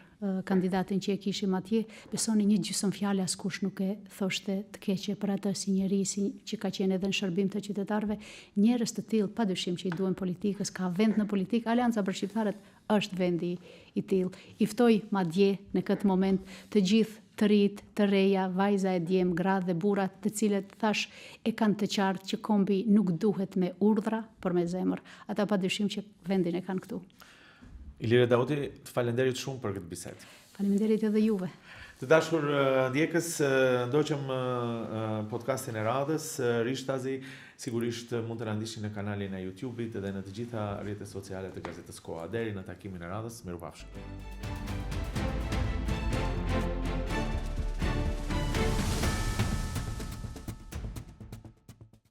kandidatin që e kishim atje, besoni një gjysëm fjale askush nuk e thoshte të keqe për atë si njeri si që ka qenë edhe në shërbim të qytetarëve. Njerëz të tillë padyshim që i duhen politikës, ka vend në politikë, Aleanca për Shqiptarët është vendi i tillë. I ftoj madje në këtë moment të gjithë të rinjtë, të reja, vajza e djem, gra dhe burra, të cilët thashë e kanë të qartë që kombi nuk duhet me urdhra, por me zemër. Ata padyshim që vendin e kanë këtu. Ilire Dauti, të falenderit shumë për këtë bisedë. Faleminderit edhe juve. Të dashur ndjekës, ndoqëm podcastin e radhës, Rishtazi, sigurisht mund të na ndiqni në kanalin e YouTube-it dhe në të gjitha rrjetet sociale të Gazetës Koha. Deri në takimin e radhës, mirupafshim.